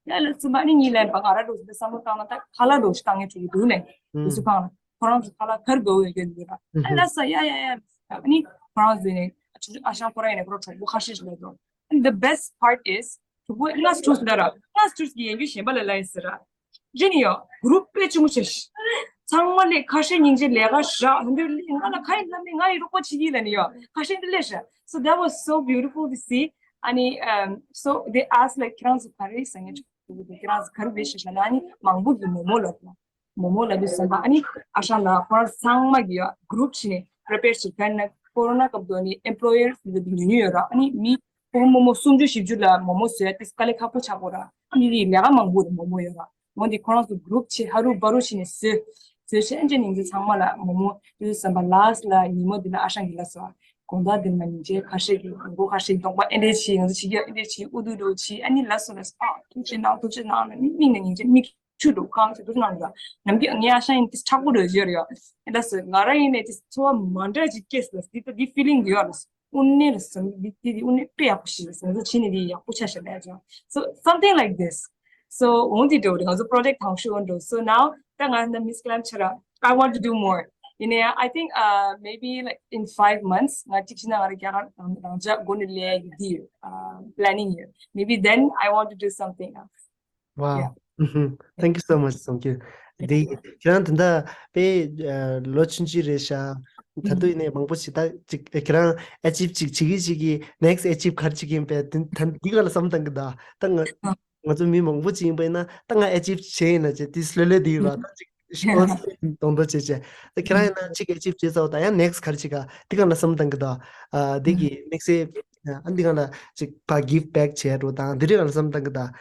ཡ་ལ་སི་བ་ནི་ཉིན་ལན་པ་ང་ར་འགྲོ་ཟིན་བསམ་བློ་བཏང་ན་ད་ཁ་ལག་འགྲོ་ཞིག་བཏང་ངེས་འགྲོ་གི་འདུག་ནས་དུ་སུ་ཕང་ལ་ཁོ་རང་ཚོ་ཁ་ལག་ཁར་འགྲོ་ཡོད་ཀྱི་འདུག་ར། ཨ་ལ་སི་ཡ་ཡ་ཡ་ནི་ཁོ་རང་ཚོ་ནས་ཨ་ཤང་ཁོ་ར་ཡིན་ནས་ཁོ་ར་གྲོགས་པོ་ཁ་ཤས་ཤིག་ལ་འགྲོ། And the best part is གྲོགས་པོ་ང་སུ་ཟེར་ར་ང་སུ་གི་ཡན་གྱི་གཞན་པ་ལ་ལ་ཡིན་ཟེར་ར། རྗེས་ནས་ཡོ། group དཔེ་ཆུང་ངུ་ཆེ་ཤི། ཚང་མ་ལས་ཁ་ཤས་སྙིང་རྗེ་ལས་ཀ་ཞག་འདི་ལས་ང་ལ་ཁ་ཡིན་ལ་མི་ང་ཡི་རོགས་པ་བྱེད་ཀྱི་ལ་ནི་ཡོ། ཁ་ཤས་འདི་ལས་ཤ། So that was so beautiful to see. ཨ་ནི་um, so they asked like ཁྱེད་རང་ཚོ་ག་རེ་ཟ་ངེ་ཆུ་ཁྱེད་རང་ཚོ་ག་རེ་བེད་ཤ་ཤ་ན་ཨ་ནི་མང་པོ་གི་མོ་མོ་ལབ་ན། མོག་མོག་ལབ་དུས་ཙམ་པ་ཨ་ནི་ཨ་ཞང་ལགས་ཁོ་རང་ཚང་མ་གི་ཡ་group་བྱས་ནས་prepare་བྱེད་མཁན་ནི་ཀོ་རོ་ན་སྐབས་དུ་ནི་employer་ཉུང་ཉུང་ཡོད་ར། ཨ་ནི་མི་ཕོ་མོ་མོ་སུམ་ཅུ་བཞི་བཅུ་ལ་མོག་མོག་བཟོ་ཡ་དེ་དཀའ་ལས་ཁག་པོ་ཆགས་པོ་ར། ཨ་ནི་ལས་ཀ་མང་པོ་རེད་མོག་མོག་ཡོད་ར། འོན་ཏེ་ཁོ་རང་ཚོ་group་བྱས་ཧ་རུ་བ་རུ་བྱས་ནས་བཟོས་བཟོས་བྱས་ཨ་ཅེ་ཉིན་ཚེ་ཚང་མ་ལ་མོག་མོག་དུས་ཙམ་པ་last་ལ་ཉིན་མོ་དེ་ལ་ཨ་ཞང་གི་ལ་སོ་དགོང་དག་དེ་མ་ཉིན་ཚེ་ཁ་ཤས་ཀྱི་མགོ་ཁ་ཤས་གདོང་པ་ཨེ་འདྲས་བྱས་ང་ཚོ་ཕྱི་རྒྱལ་ཨེ་འདྲས་བྱས་ཨུ་དུ་དུ་བྱས་ཨ་ནི་ལ་སོ་ལ་སོ་ཨ་ཐུགས་རྗེ་གནང་ཐུགས་རྗེ་གནང་ལ་ནི་མིག་ནས་ཉིན་ཚེ་མིག་ཆུ་འགྲོ་ཁང་ཆུ་འགྲོ་ནང་ལ་ནམ་རྒྱུན་ངའི་ཨ་ཞང་ཡིན་ཏེ་མཁྲེགས་པོ་འགྲོ་བཞིན་ཡོད་ཡ། ཨེ་ལ་སོ་ང་རང་ཡིན་ནས་ཏེ་ཚོར་བ་མ་འདྲ་ཅིག་སྐྱེས་ལ་འདི་ལྟ་འདི་feeling་འདི་ཡོད་ལ་སོ་དངོས་གནས་ལ་སོ་འདི་འདི་འདི་དངོས་གནས་དཔེ་ཡག་པོ་ཞིག་ལ་སོ་ང་ཚོ་བྱས་ནས་འདི་ཡག་པོ་ཆ་ཤས་ལ་ཡ་ཅོ། So something like this. So འོང་འདི་འགྲོ་རེད་ང་ཚོ་project་དང་ཤོས་འགྲོ། So now ད་ང་ནི་Miss Glam་ཆ་ར་I want to do more. You know, I think uh, maybe like in five months, ང་གཅིག་ཤི་ན་ང་ར་རྒྱ་གར་རང་རང་ཅག་སྒོ་ནས་ལས་ཡི་འདི་ཡོད། Uh, planning ཡོད། Maybe then I want to do something else. Wow. Yeah. Mm-hmm. Thank you so much, Songkyu. དེ་ཁྱེད་རང་ད་ལྟ་དཔེ་ལོ་ཆུང་ཆུང་རེད་ཤག་ད་དུང་ཡིན་ནའི་མང་པོ་ཞིག་ད་ཅིག་ཁྱེད་རང་achieve་ཅིག་བྱེད་ཀྱི་བྱེད་ཀྱི་next achieve་ག་རེ་བྱེད་ཀྱི་ཡིན་པས་དེ་ད་འདི་ག་ལ་བསམ་བཏང་གི་ད་ད་ང་ང་ཚོ་མི་མང་པོ་ཅིག་ཡིན་པ་ཡིན་ན་ད་ང་achieve་བྱས་ཡིན་ན་ཅེ་དེ་ལྷོད་ལྷོད་དེ་ཡོད་ར་ད་ཅིག་ཤོག་གདོང་གདོང་བྱས་བྱས་ད་ཁྱེད་རང་ཡིན་ན་ཅིག་achieve་བྱས་ཚར་བ་ད་ཡང་next་ག་རེ་བྱེད་ག་འདི་ག་ལ་བསམ་བཏང་གི་ད་ཨ་འདི་གི་དམིགས་བསལ་ཨ་འདི་ག་ལ་ཅིག་ཕ་give back་བྱས་འགྲོ་དང་འདི་རིགས་ག་ལ་བསམ་བཏང་གི་ད་ཨ།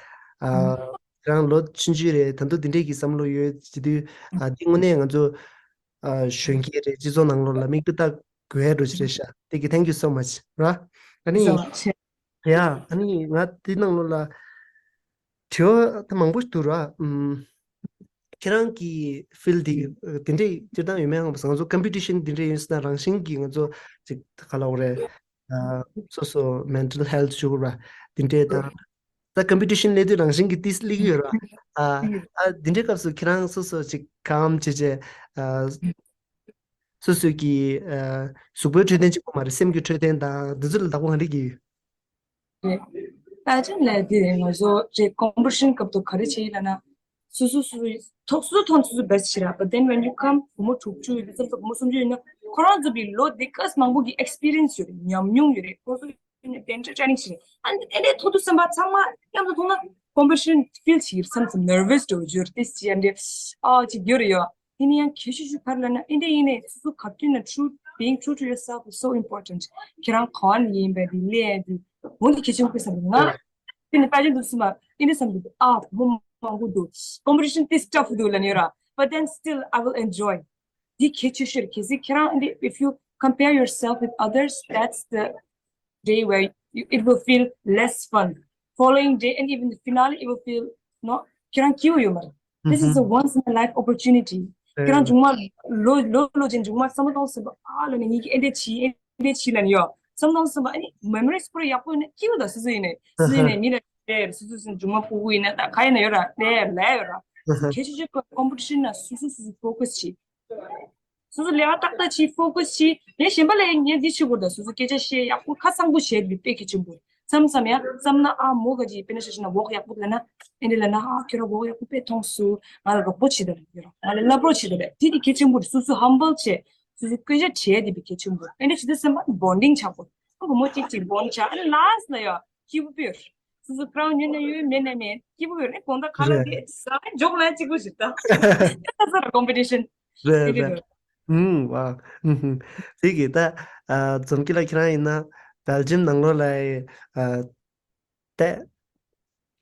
ཁྱེད་རང་ལོ་ཆུང་ཆུང་རེད། ད་དུང་འདི་འདྲས་ཀྱི་བསམ་བློ་ཡོད་བྱེད་དུས་ཨ་འདི་དངོས་གནས་ང་ཚོ་ཨ་གཞོན་སྐྱེས་རེད། སྤྱི་ཚོགས་ནང་ལོགས་ལ་མིག་ཏོ་ལྟ་དགོས་ཡ་འགྲོ་ཅི་རེད་ཤག་དེ་གི་thank you so much་ར། ཨ་ནི་ཡ་ཨ་ནི་ང་འདི་ནང་ལོགས་ལ་དྲི་བ་ད་མང་པོ་འདུག་ར། ཨམ་ཁྱེད་རང་གི་field་དེ་དེ་འདྲས་སྤྱིར་བཏང་ཡོད་མེད་ཧང་པ་ང་ཚོ་competition་དེ་འདྲས་ཡོད་ཟེར་ན་རང་བཞིན་གྱིས་ང་ཚོ་ཅིག་ག་ལབ་དགོས་རེད། ཨ་སོ་སོ་mental health་ཞུ་དགོས་ར་དེ་འདྲས་དང་། ད་competition་སླེབས་དུས་རང་བཞིན་གྱིས་ཏིས་སླེབས་ཀྱི་ཡོད་ར། ཨ་ཨ་འདི་འདྲའི་སྐབས་སུ་ཁྱེད་རང་སོ་སོ་ཅིག་calm་བྱས་བྱས་ཨ་སོ་སོ་གི་ཨ་གཟུགས་པོའི་འཕྲོད་བསྟེན་གཅིག་པོ་མ་རེད། སེམས་ཀྱི་འཕྲོད་བསྟེན་དང་འདི་ཚོ་ལ་བདག་པོ་ག་འདྲ་གི་ཡོད། རེད། ད་ཅི་ལས་འདི་རེད་ང་ཚོ་རེད་competition་སྐབས་དུ་ག་རེ་བྱེད་ཡིན་ལབ་ན། སོ་སོ་སོ་སོ་ཐོག་སོ་སོ་ཐོག་སོ་སོ་best་བྱེད་ར། But then when you come་བུ་མོ་དྲུག་ཅུ་ཡོད་ཙམ་ཙམ་བུ་མོ་སུམ་ཅུ་ཡོད་ན་ཁོ་རང་ཚོ་བི་ལོ་འདི་གས་མང་པོ་གི་experience་ཡོད་རེད། ཉམས་མྱོང་ཡོད་རེད། ཁོ་ཚོ་ནས་དེ་འདྲ་training་བྱེད། ཨ་ནི་དེ་འདྲའི་ཐོག་ཏུ་སེམས་པ་ཚང་མ་མཉམ་དུ་མཐོང་ན་competition་feel་བྱེད་ཀྱི་བསམ་ཙམ་nervous་འགྲོ་རྒྱུར་ཏེ་ཅི་ཡ་འདྲེ་ཨ་ཅིག་རྒྱུ་རེ་ཡོད། དེ་ནི་ཡང་གལ་ཆེ་ཤོས་ག་རེ་ལབ་ན་ཨེ་འདྲ་ཡིན་ནས་སོ་སོ་ག་དུས་ན་true being true to yourself is so important། ཁྱེད་རང་ག་བ་ནས་ཡིན་པའི་དེ་ལས་དེ་འོ་འདི་གལ་ཆེན་པོ་བསམ་ང་དེ་ནི་ད་ཅི་འདུག་སེམས་པ་ཨེ་འདྲ་བསམ་འདུག་ཨ་བུ་མོ་མང་པོ་འདུག competition་ཏེ་tough་འདུག་ལབ་ནི་ཡོད་ར། But then still I will enjoy། འདི་གལ་ཆེ་ཤོས་རེད། གལ་སྲིད་ཁྱེད་རང་འདི་if you compare yourself with others, that's the day where you, it will feel less fun. Following day and even the finale, it will feel no. ཁྱེད་རང་སྐྱིད་པོ་ཡོད་མ་རེད། This is a once in a life opportunity. ཁྱེད་རང་མཇུག་མ་ལོ་ལོ་ལོ་ཅན་མཇུག་མ་བསམ་བློ་གཏོང་སེམས་པ་ཨ་ལ་ནས་ངེད་ཀྱི་ཨེ་འདྲ་བྱས་ཨེ་འདྲ་བྱས་ལ་ནི་ཡོད་བསམ་བློ་གཏོང་སེམས་པ་ཨ་ནི་memories་པོ་ར་ཡག་པོ་ཡོད་ན་སྐྱིད་པོ་དང་སོ་སོ་ཡིན་ནས་སོ་སོ་ཡིན་ནས་མི་ལ་དེ་སོ་སོ་སོ་མཇུག་མ་སྤུ་གུ་ཡིན་ན་ད་ག་ཡིན་ན་ཡོད་ར་དེ་ལས་ཡོད་ར། གལ་ཆེ་ཤོས་competition་ན་སོ་སོ་སོ་སོ་focus་བྱེད། སོ་སོ་ལས་ཀ་ཏག་ཏག་བྱེད་focus་བྱེད། ངས་གཞན་པ་ལས་ངས་འདི་བྱེད་དགོས་དང་སོ་སོ་སྐད་ཆ་བཤད་ཡག་པོ་ཁ་གཙང་པོ་བྱས་པའི་དཔེ་གལ་ཆེན་པོ་རེད། མཚམས་མཚམས་ཡང་བསམ་ན་ཨ་མོ་ག་ཅིག་དཔེར་ན་ཆ་བཞག་ན་walk་ཡག་པོ་ལབ་ན་ཨེ་འདྲ་ལབ་ན་ཨ་ཁྱོད་རང་walk་ཡག་པོ་དཔེ་མཐོང་སོང་། ང་ལ་རོགས་པ་བྱེད་དང་ཡོད་རོགས་ང་ལ་བསླབ་རོགས་བྱེད་དང་རེད། དེ་དེ་གལ་ཆེན་པོ་རེད། སོ་སོ་humble་བྱས་སོ་སོ་སྐད་ཆ་བྱས་དེ་དཔེ་གལ་ཆེན་པོ་རེད། ཨེ་འདྲ་བྱེད་དུས་སེམས་པ་bonding་ཆགས་པོ་ཨ་བུ་མོ་གཅིག་གཅིག་bond་ཆགས་ཨ་ནི་last་ལ་ཡ་སྐྱིད་པོ་དཔེ་ཡོད་རེད། སོ་སོ་crown་ཉོས་ན་ཡོད་མེད་ན་མེད་སྐྱིད་པོ་ཡོད་རེད། དགོང་དག་ཁ་ལག་རེད། དེ་ཟ་འཇོག་ལ་གཅིག་པོ་ཞིག་ད་ཨེ་ད་ཟ་ར་competition་རེད་དེ་རེད། རེད། ཧུམ་ཝ་ཧུམ་ཧུམ་དེ་གི་ད་ཨ་འཛོམས་སྐྱིད་ལགས་ཁྱེད་རང་ཡིན་ན་Belgium་ནང་ལོགས་ལ་ཨ་ད་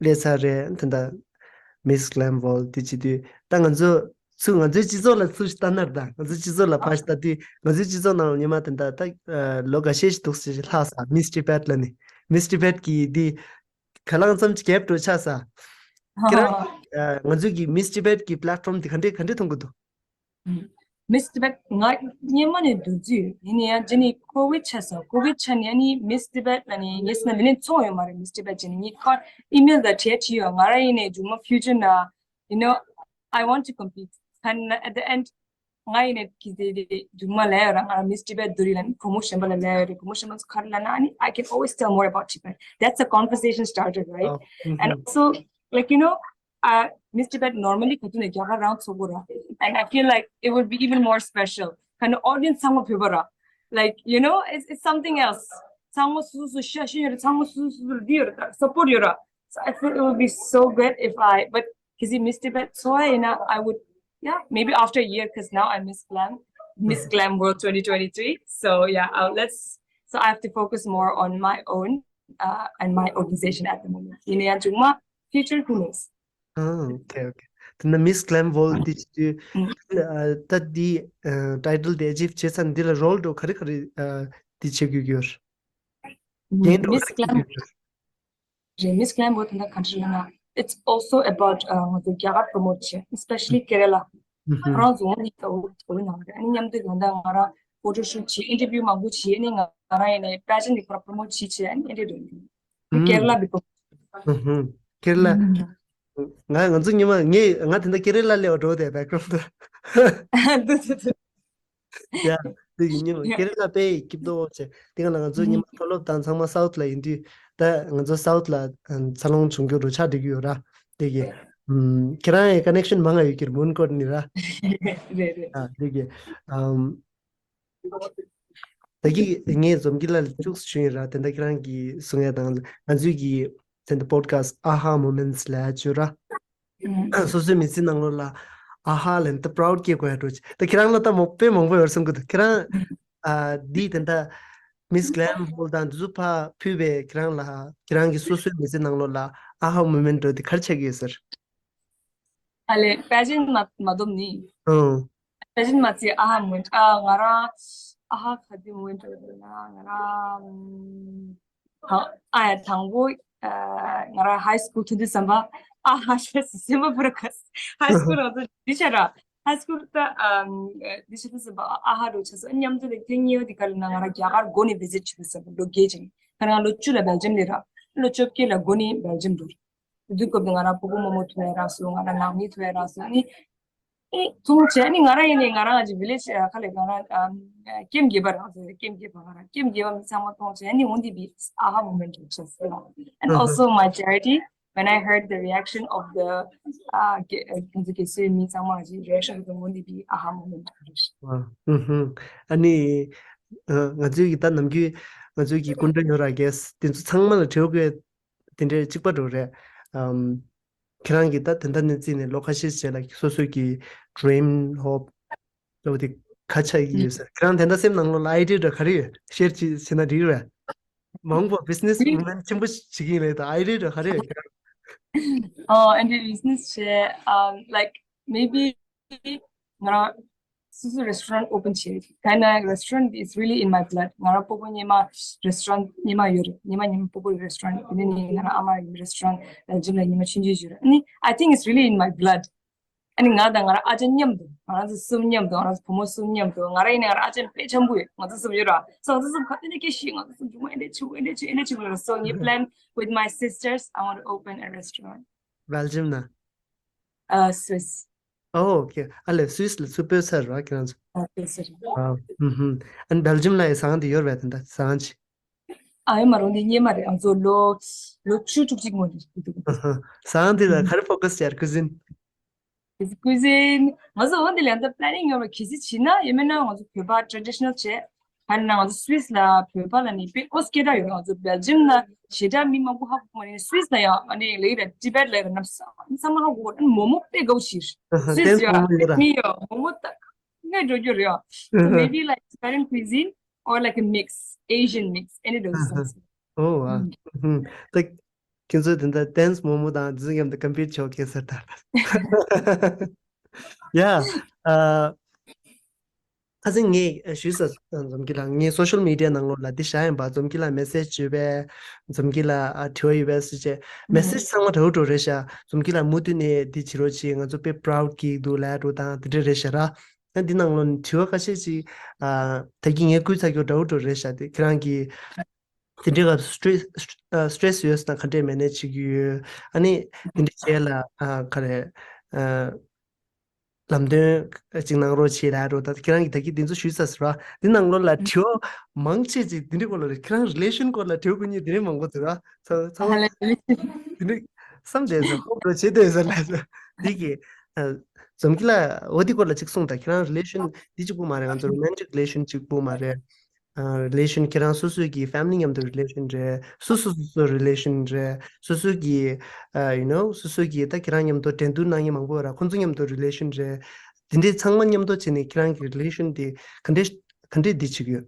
སླེབས་ཚར་རེད། ད་ད་Miss Glam World་དེ་བྱེད་དུས་ད་ང་ཚོ་ཚུར་ང་ཚོའི་སྤྱི་ཚོགས་ལ་ཚུར་ལྟ་ན་ད་ང་ཚོའི་སྤྱི་ཚོགས་ལ་ཕར་ལྟ་དུས་ང་ཚོའི་སྤྱི་ཚོགས་ནང་ལ་ཉི་མ་ད་ད་ད་ཨ་ལོ་འགའ་ཤས་ཤིག་འདུག་ཟེར་ལྷག་ས་Miss Tibet་ལ་ནི་Miss Tibet་གི་དེ་ག་ལང་ཙམ་གྱི་gap་འགྲོ་ཆགས་ས། ཁྱེད་རང་ཨ་ང་ཚོའི་གི་Miss Tibet་གི་platform་དེ་ག་འདྲས་ག་འདྲས་མཐོང་གི་འདུག Miss Tibet་ང་སྔོན་མ་ནས་འདུག་རྩིས་ཡིན་ན་ཡང་རྗེས་ནས་COVID་ཆགས་ས་COVID་ཆགས་ནས་ཨ་ནི་Miss Tibet་ལ་ནི་ངས་སེམས་ལ་ལེ་ལན་ཚོགས་ཡོད་མ་རེད། Miss Tibet་རྗེས་ནས་ངས་ཁ་email་དང་བྲིས་བྲིས་ཡོད། ང་རང་ཡིན་ནས་མཇུག་མ་future་ན་you know I want to compete and at the end ང་ཡིན་ནས་ཀི་དེ་དེ་རྒྱུག་མ་ལས་ཡོད་ར། ང་རང་Miss Tibet་དུ་རི་ལ་ནི་promote་གཞན་པ་ལ་ལས་ཡོད་རེད། promote་གཞན་པ་ཚོ་ག་རེ་ལ་ན་ཨ་ནི་I can always tell more about Tibet. That's a conversation starter, right? Oh, and also like you know uh, Miss Tibet normally ག་དུས་ནས་རྒྱ་གར་རང་ཚོགས་པོ་ར། And I feel like it would be even more special. ག་ནི་audience་ཚང་མ་བོད་པ་ར། Like you know it's, it's something else. ཚང་མ་སུ་སུ་ཤ་ཤེས་ཡོད་ར། ཚང་མ་སུ་སུ་སུ་འདི་ཡོད་ར། Support་ཡོད་ར། So I feel it would be so good if I, but གལ་སྲིད་Miss Tibet་ཚོགས་ཡིན་ན་I would yeah, maybe after a year, because now I'm Miss Glam, Miss Glam World twenty twenty-three. So yeah, uh, let's. So I have to focus more on my own uh, and my organization at the moment. ཡིན་ཡང་ཅུང་མ་future, who knows? ཨ། ཨོ་ཁེ་ཨོ་ཁེ། དེ་ན་Miss Glam World དེ་ཅི། ཨ། ད་འདི་ཨ་title དེ་achieve བྱས་ཚར་འདི་ལ་role འགྲོ་ག་རེ་ག་རེ་ཨ་འདི་བྱེད་དགོས་ཀྱི་ཡོད། འགན་འགྲོ་ག་Miss རེ་Glam རེད། Miss Glam World དེ་འདྲ་ག་འདྲ་ལབ་ན། It's also about uh, ང་ཚོ་རྒྱ་གར་promote བྱེད། Especially Kerala. ང་རང་ཚོ་འོ་ནི་ད་འོ་འོ་ནང་རེད། ཨ་ནི་མཉམ་དུ་ད་ལྟ་ང་རང་photo shoot བྱེད། interview མང་པོ་བྱེད། ཨ་ནི་ང་རང་ཡིན་ནའི་pageant དེ་ཁོ་རང་promote བྱེད་བྱེད། ཨ་ནི་ཨེ་འདྲ་འདྲ་ཡིན། Kerala བི་promote ཧུམ་ཧུམ། Kerala། ང་ང་ཚོ་ཉི་མ་ངས་ང་དེ་འདྲ་Kerala སླེབས་པ་འགྲོ་དེ་background དུ། འདུག་འདུག་འདུག་ཡ། དེ་གི་ཉི་མ་Kerala དཔེ་སྐྱིད་པོ་བྱས། དེ་ག་ལ་ང་ཚོ་ཉི་མ་མཐོ་སློབ་དང་ཚང་མ་South ལ་ཡིན་དུས། ད་ང་ཚོ་South ལ་འཚར་ལོངས་བྱུང་རྒྱུ་རུ་ཆགས་འགྲིག་གི་ཡོད་ར། དེ་གི་ཁྱེད་རང་ཡི་connection མང་ང་ཡོད་ཀྱི་རེད། མོན་གྷོ་ནས་ར། རེད་རེད། ཨ་དེ་གི་ཨམ། ད་གི་ངས་འཛོམས་སྐྱིད་ལགས་ལ་ཅུག་ཞུ་ཡིན་ར། དེ་འདྲ་ཁྱེད་རང་གིས་གསུང་ཡ་དང་ང་ཚོའི་གི་དེ་འདྲ་podcast Aha Moments ལབ་ཡ་བྱོས་ར། སོ་སོའི་མི་ཚེ་ནང་ལོགས་ལ་Aha ལབ་ན་ད་proud སྐྱེ་དགོས་ཡ་འགྲོ་ཅིག་ད་ཁྱེད་རང་ལ་ད་མོ་དཔེ་མང་པོ་ཡོད་བསམ་གི་འདུག་ཁྱེད་རང་ཨ་འདི་དེ་འདྲ་Miss Glam World དང་འདི་ཚོ་ཕར་ཕུད་པའི་ཁྱེད་རང་ལ་ཁྱེད་རང་གི་སོ་སོའི་མི་ཚེ་ནང་ལོགས་ལ་Aha Moment འགྲོ་དེ་ག་རེ་ཆགས་ཀྱི་ཡོད་ཟེར། ཨ་ལས་pageant མ་མ་བསྡོམས་ནི། ཨང་། pageant མ་ཚད་Aha Moment ཨ་ང་རང་Aha ག་དུས་moment འགྲོ་ན་ང་རང་ཨ་ཡ་དང་པོ་ང་རང་high school ཐོན་དུས་ཙམ་པ་Aha ཤེས་སེམས་པ་པུ་ར་ཁ་high school རང་ཚོ་འདི་ཆ་ར་high school ད་འདི་ཆ་དུས་ཙམ་པ་Aha འགྲོ་ཆ་སོ་མཉམ་དུ་ལས་ཐེངས་གཉིས་པ་དེ་ག་ལ་ན་ང་རང་རྒྱ་གར་འགོ་ནས་visit བྱེད་དུས་ཙམ་པ་ལོ་བརྒྱད་ཅིག་ང་རང་ལོ་བཅུ་ལ་Belgium ལས་ར་ལོ་བཅོ་བརྒྱད་ལ་འགོ་ནས་Belgium འགྲོ། དུས་སྐབས་དེ་ང་རང་སྤོ་བོ་རྨོ་མོ་ཐུག་ཡ་རག་སོང་། ང་རང་ནང་མི་ཐུག་ཡ་རག་སོང་། ཨ་ནི་ཨེ་མཐོང་བྱས་ཨ་ནི་ང་རང་ཡིན་ནའི་ང་རང་གི་village ཁ་ལས་ང་རང་ཀེམ་རྒྱལ་པ་རང་ཚོ་ཀེམ་རྒྱལ་པ་ང་རང་ཀེམ་རྒྱལ་པ་མི་ཚང་མ་མཐོང་བྱས་ཨ་ནི་འོན་ཏེ་བི་Aha Moment བྱས་སོང་། And also my charity, when I heard the reaction of the ཁོང་ཚོ་གི་སུའི་མི་ཚང་མ་གི་reaction དེ་འོན་ཏེ་བི་Aha Moment རེད། ཨ་ནི་ང་ཚོའི་གི་ད་ནམ་རྒྱུན་ང་ཚོའི་གི་སྐུ་མགྲོན་ཡོད་ར་གེས་དེ་ཚོ་ཚང་མ་ལ་དྲི་བ་དེ་འདྲའི་གཅིག་པ་འགྲོ་རེད། ཨམ། ཁྱེད་རང་གིས་ད་དེ་འདྲ་ནས་བརྩིས་ནས་ལོ་ཁ་ཤས་རྗེས་ལ་སོ་སོའི་གི་dream hope ལོ་དེ་ག་ཆགས་ཀྱི་ཡོད་ཟེར། ཁྱེད་རང་དེ་འདྲ་སེམས་ནང་ལོགས་ལ་idea འདྲ་ག་རེ་ཡོད། share བྱེད་བྱེད་ན་འགྲིག་རེད། མང་པོ་business woman ཆེན་པོ་བྱེད་ཀྱི་ཡིན་ལབ་ད་idea འདྲ་ག་རེ་ཡོད་ཁྱེད་རང་། Oh, and the business བྱས། Um, like maybe ང་རང་སོ་སོ་restaurant open བྱེད། kind of restaurant is really in my blood. ང་རང་སྤོ་བོ་སྔོན་མ་restaurant སྔོན་མ་ཡོད་རེད། སྔོན་མ་སྔོན་མ་སྤོ་བོ་restaurant དེ་ནས་ནི་ང་རང་ཨ་མ་རང་restaurant Belgium ལ་སྔོན་མ་ཆུང་ཆུང་ཡོད་རེད། ཨ་ནི་I think it's really in my blood. ཨ་ནི་ང་དང་ང་རང་ཨ་ཅག་མཉམ་དུ་ང་རང་ཚོ་གསུམ་མཉམ་དུ་ང་རང་ཚོ་བུ་མོ་གསུམ་མཉམ་དུ་ང་རང་ཡིན་ན་ང་རང་ཨ་ཅག་དཔེ་འཆམ་པོ་ཡོད། ང་ཚོ་གསུམ་ཡོད་ར། so ང་ཚོ་གསུམ་ཁ་ཏོན་ནས་སྐད་ཤིག་ང་ཚོ་གསུམ་ཆུང་མ་ཨེ་འདྲ་ཆུང་ཨེ་འདྲ་ཆུང་ཨེ་འདྲ་ཆུང་རེད། so ངའི་plan with my sisters, I want to open a restaurant. Belgium ན། ཨ་Swiss. Oh, okay. ཨ་ལས་Swiss ལ་ཚུར་སྤོས་ཚར་ར་ཁྱེད་རང་ཚོ། ཨ་སྤོས་ཚར་ར། ཨ་ཧུམ་ཧུམ། ཨ་ནི་Belgium ལ་ཡི་ཟ་ཁང་དེ་ཡོད་རེད་པས་དེ་འདྲ་ཟ་ཁང་ཅིག་ཨ་ཡོད་མ་རུང་དེ་རྙེད་མ་རེད། ང་ཚོ་ལོ་ལོ་བཅུ་དྲུག་ཅིག་སྔོན་རེད་འདུག་ཨ་ཧ། ཟ་ཁང་དེ་ལ་ག་རེ་focus བྱས་ར་cuisine། cuisine ང་ཚོ་འོ་དེ་ལ་ཡང་ད་planning ཡོད་པ་གལ་སྲིད་བྱེད་ན་ཡིན་མིན་ན་ང་ཚོ་བོད་པ་traditional བྱས། ཧ་ན་ང་ཚོ་Swiss ལ་བོད་པ་ལ་ནི་དཔེ་ཨོ་སྐད་གྲགས་ཡོད་རེད། ང་ཚོ་Belgium ལ་ཞེ་དྲག་མི་མང་པོ་ཧ་གོ་མ་རེད། Swiss ལ་ཡང་ཨ་ནི་ལེགས་རེད། Tibet ལ་ཡང་རྣམ་ས་ཚང་མ་ཧ་གོ་རེད། མོག་མོག་དཔེ་དགའ་བོ་ཞིག Swiss ཡ་མི་ཡ་མོག་མོག་ད་ངས་འགྲོ་རྒྱུ་རེད་ཡ། So maybe like Italian cuisine or like a mix, Asian mix, any of those things. Oh wow. ད་ཁྱེད་ཚོས་དེ་འདྲ་dance མོག་མོག་དང་འདི་ཚོ་མཉམ་དུ་compete བྱེད་ཀྱི་ཟེར་ད། Yeah. ཨ། ཁ་སང་ངས་ཞུས་ས་འཛོམས་སྐྱིད་ལགས་ངས་social media ནང་ལོགས་ལ་འདི་བཞག་ཡིན་པ། འཛོམས་སྐྱིད་ལགས་message བྱོས་པས། འཛོམས་སྐྱིད་ལགས་ཨ་དྲི་བ་ཡོད་པས་ཟེར་བྱས་message ཚང་མ་འདྲ་བོ་འདྲ་བོ་རེད་ཤག་འཛོམས་སྐྱིད་ལགས་མུ་མཐུད་ནས་འདི་བྱེད་རོགས་བྱེད། ང་ཚོ་དཔེ་proud སྐྱེ་གི་འདུག་ལབ་འདྲ་བོ་དང་དེ་འདྲ་རེད་ཤག་ར། ཨ་འདི་ནང་ལོགས་ནས་དྲི་བ་ཁ་ཤས་ཅིག་ཨ་ད་གིན་ངས་བསྐུལ་ཚར་རྒྱུ་འདྲ་བོ་འདྲ་བོ་རེད་ཤག་དེ་ཁྱེད་རང་གིས་དེ་འདྲའི་སྐབས་stress stress ཡོད་ཟེར་ན་ག་འདྲས་manage བྱེད་ཀྱི་ཡོད། ཨ་ནི་དེ་འདྲའི་རྗེས་ལ་ཨ་ག་རེ་ཨ་ལམ་སྟོན་ཅིག་གནང་རོགས་བྱེད་ལབ་རོགས། ད་ཁྱེད་རང་གིས་ད་གིན་དེ་ཚོ་ཞུས་ཚར་ཟེར་བ། དེ་ནང་ལོགས་ལ་དྲི་བ་མང་ཆེ་ཅིག་དེ་འདྲའི་སྐོར་ལ་རེད། ཁྱེད་རང་relation སྐོར་ལ་དྲི་བ་དགོས་མཁན་དེ་འདྲའི་མང་པོ་འདུག་ར། ཚ་ཚ་བ་དེ་འདྲའི་བསམ་བསྡད་ཟེར་ཧོབ་འགྲོ་བྱེད་བསྡད་ཟེར་ལབ་ཟེར། འདི་གི་ཨ་འཛོམས་སྐྱིད་ལགས་འོ་དེ་སྐོར་ལ་ཅིག་གསུངས་དང་། ཁྱེད་རང་relation འདི་གཅིག་པུ་མ་རེད། ང་ཚོ་romantic relation གཅིག་པུ་མ་རེད། ཨ་relation ཁྱེད་རང་སོ་སོའི་གི་family མཉམ་དུ་relation རེད། སོ་སོ་སོ་སོ་relation རེད། སོ་སོའི་གི་ཨ་you know སོ་སོའི་གི་ད་ཁྱེད་རང་མཉམ་དུ་འགྲན་བསྡུར་གནང་མཁན་མང་པོ་ཡོད་ར། ཁོང་ཚོ་མཉམ་དུ་relation རེད། དེ་འདྲའི་ཚང་མ་མཉམ་དུ་བྱས་ནས་ཁྱེད་རང་གི་relation་དེ་ག་འདྲས་ག་འདྲས་འདི་བྱེད་ཀྱི་ཡོད།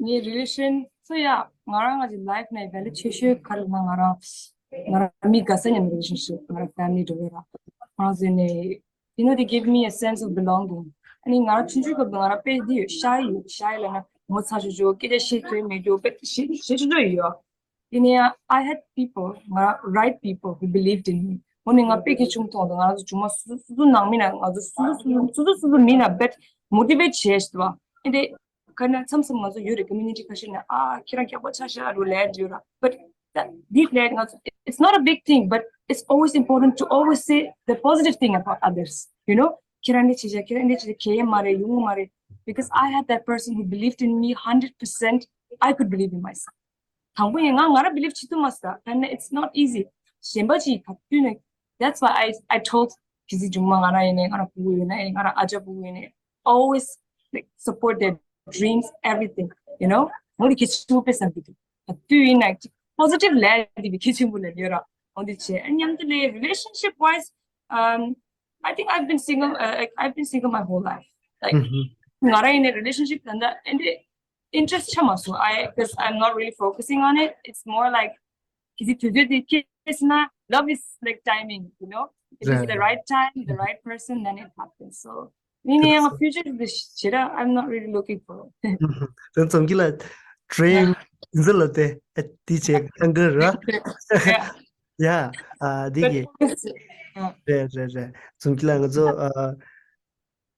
ངའི་relation so yeah ང་རང་ང་གི་life་ནས་value་ཆེ་ཤོས་ག་རེ་ལབ་ན་ང་རང་ང་རང་མི་ག་ས་མཉམ་relationship ང་རང་family་འདྲ་བོ་ར་ང་ཚོ་ནས you know they give me a sense of belonging ཨ་ནི་ང་རང་ཆུང་ཆུང་སྐབས་ང་རང་དཔེ་འདི་ཡོད་shy་ཡོད་shy་ལབ་ན་ངོ་ཚ་ཤོས་ཤོས་སྐད་ཆ་བཤད་ཐུབ་མེད་རྒྱུ་དཔེ་ཞེ་ཞེ་ཆུང་ཆུང་ཡོད། དེ་ནས་I had people ང་right people who believed in me འོ་ནས་ང་དཔེ་སྐྱིད་ཆུང་མཐོང་དང་ང་རང་ཚོ་ཆུང་མ་སུ་སུ་སུ་ནང་མི་ན་ང་ཚོ་སུ་སུ་སུ་སུ་སུ་སུ་མི་ན་bet motivate་བྱས་ཤི་བ་ཨེ་དེ་ག་ན་མཚམས་མཚམས་ང་ཚོ་ཡོད་རེད་community་ཁ་ཤས་ནས་ཨ་ཁྱེད་རང་རྒྱག་པ་ཆ་ཤ་རུ་ལས་ཡོད་ར་but deep ལས་ང་ཚོ it's not a big thing but it's always important to always say the positive thing about others you know ཁྱེད་རང་ནི་ཆེ་ཆ་ཁྱེད་རང་ནི་ཆེ་ཆ་ཁྱེད་ཡེ་མ་རེད་ཡོང་མ་རེད because I had that person who believed in me hundred percent I could believe in myself དང་པོ་ཡིན་ང་ང་རང་believe་བྱེད་ཐུབ་མ་སོང་ད་ནི་it's not easy གཞན་པ་ཅིག་ག་དུས་ནས that's why I I told གི་ཟི་ཇུང་མ་ང་རང་ཡིན་ནས་ང་རང་ཕྲུ་གུ་ཡིན་ནས་ང་རང་ཨ་ཅག་ཕྲུ་གུ་ཡིན་ནས always like support their dreams everything you know ང་རང་གི་ཆུ་པེ་སམ་གི་དུས་ཡིན་ན་positive ལས་འདི་བི་ཁི་ཆེན་པོ་ལས་ཡོད་ར་འོ་འདི་བྱས་མཉམ་དུ་ལས་relationship wise um I think I've been single uh, like, I've been single my whole life like ང་རང་ཡིན་ནས་relationship ད་ལྟ་ཨེ་འདྲས interest ཆ་མ་སོང་I because I'm not really focusing on it it's more like is it དུས་ཚོད་དེ་ཁེལ་ན love is like timing you know if it's the right time the right person then it happens so ནི་ནི་ཡང་future དེ་ཞེ་ར I'm not really looking for it དེ་ཙམ་གྱི་ལ་dream འཛི་ལ་དེ་དེ་བྱས་ཁང་གི་ར་yeah ཡ་ཨ་དེ་གི་རེད་རེད་རེད་ཙམ་གྱི་ལ་ང་ཚོ་ཨ།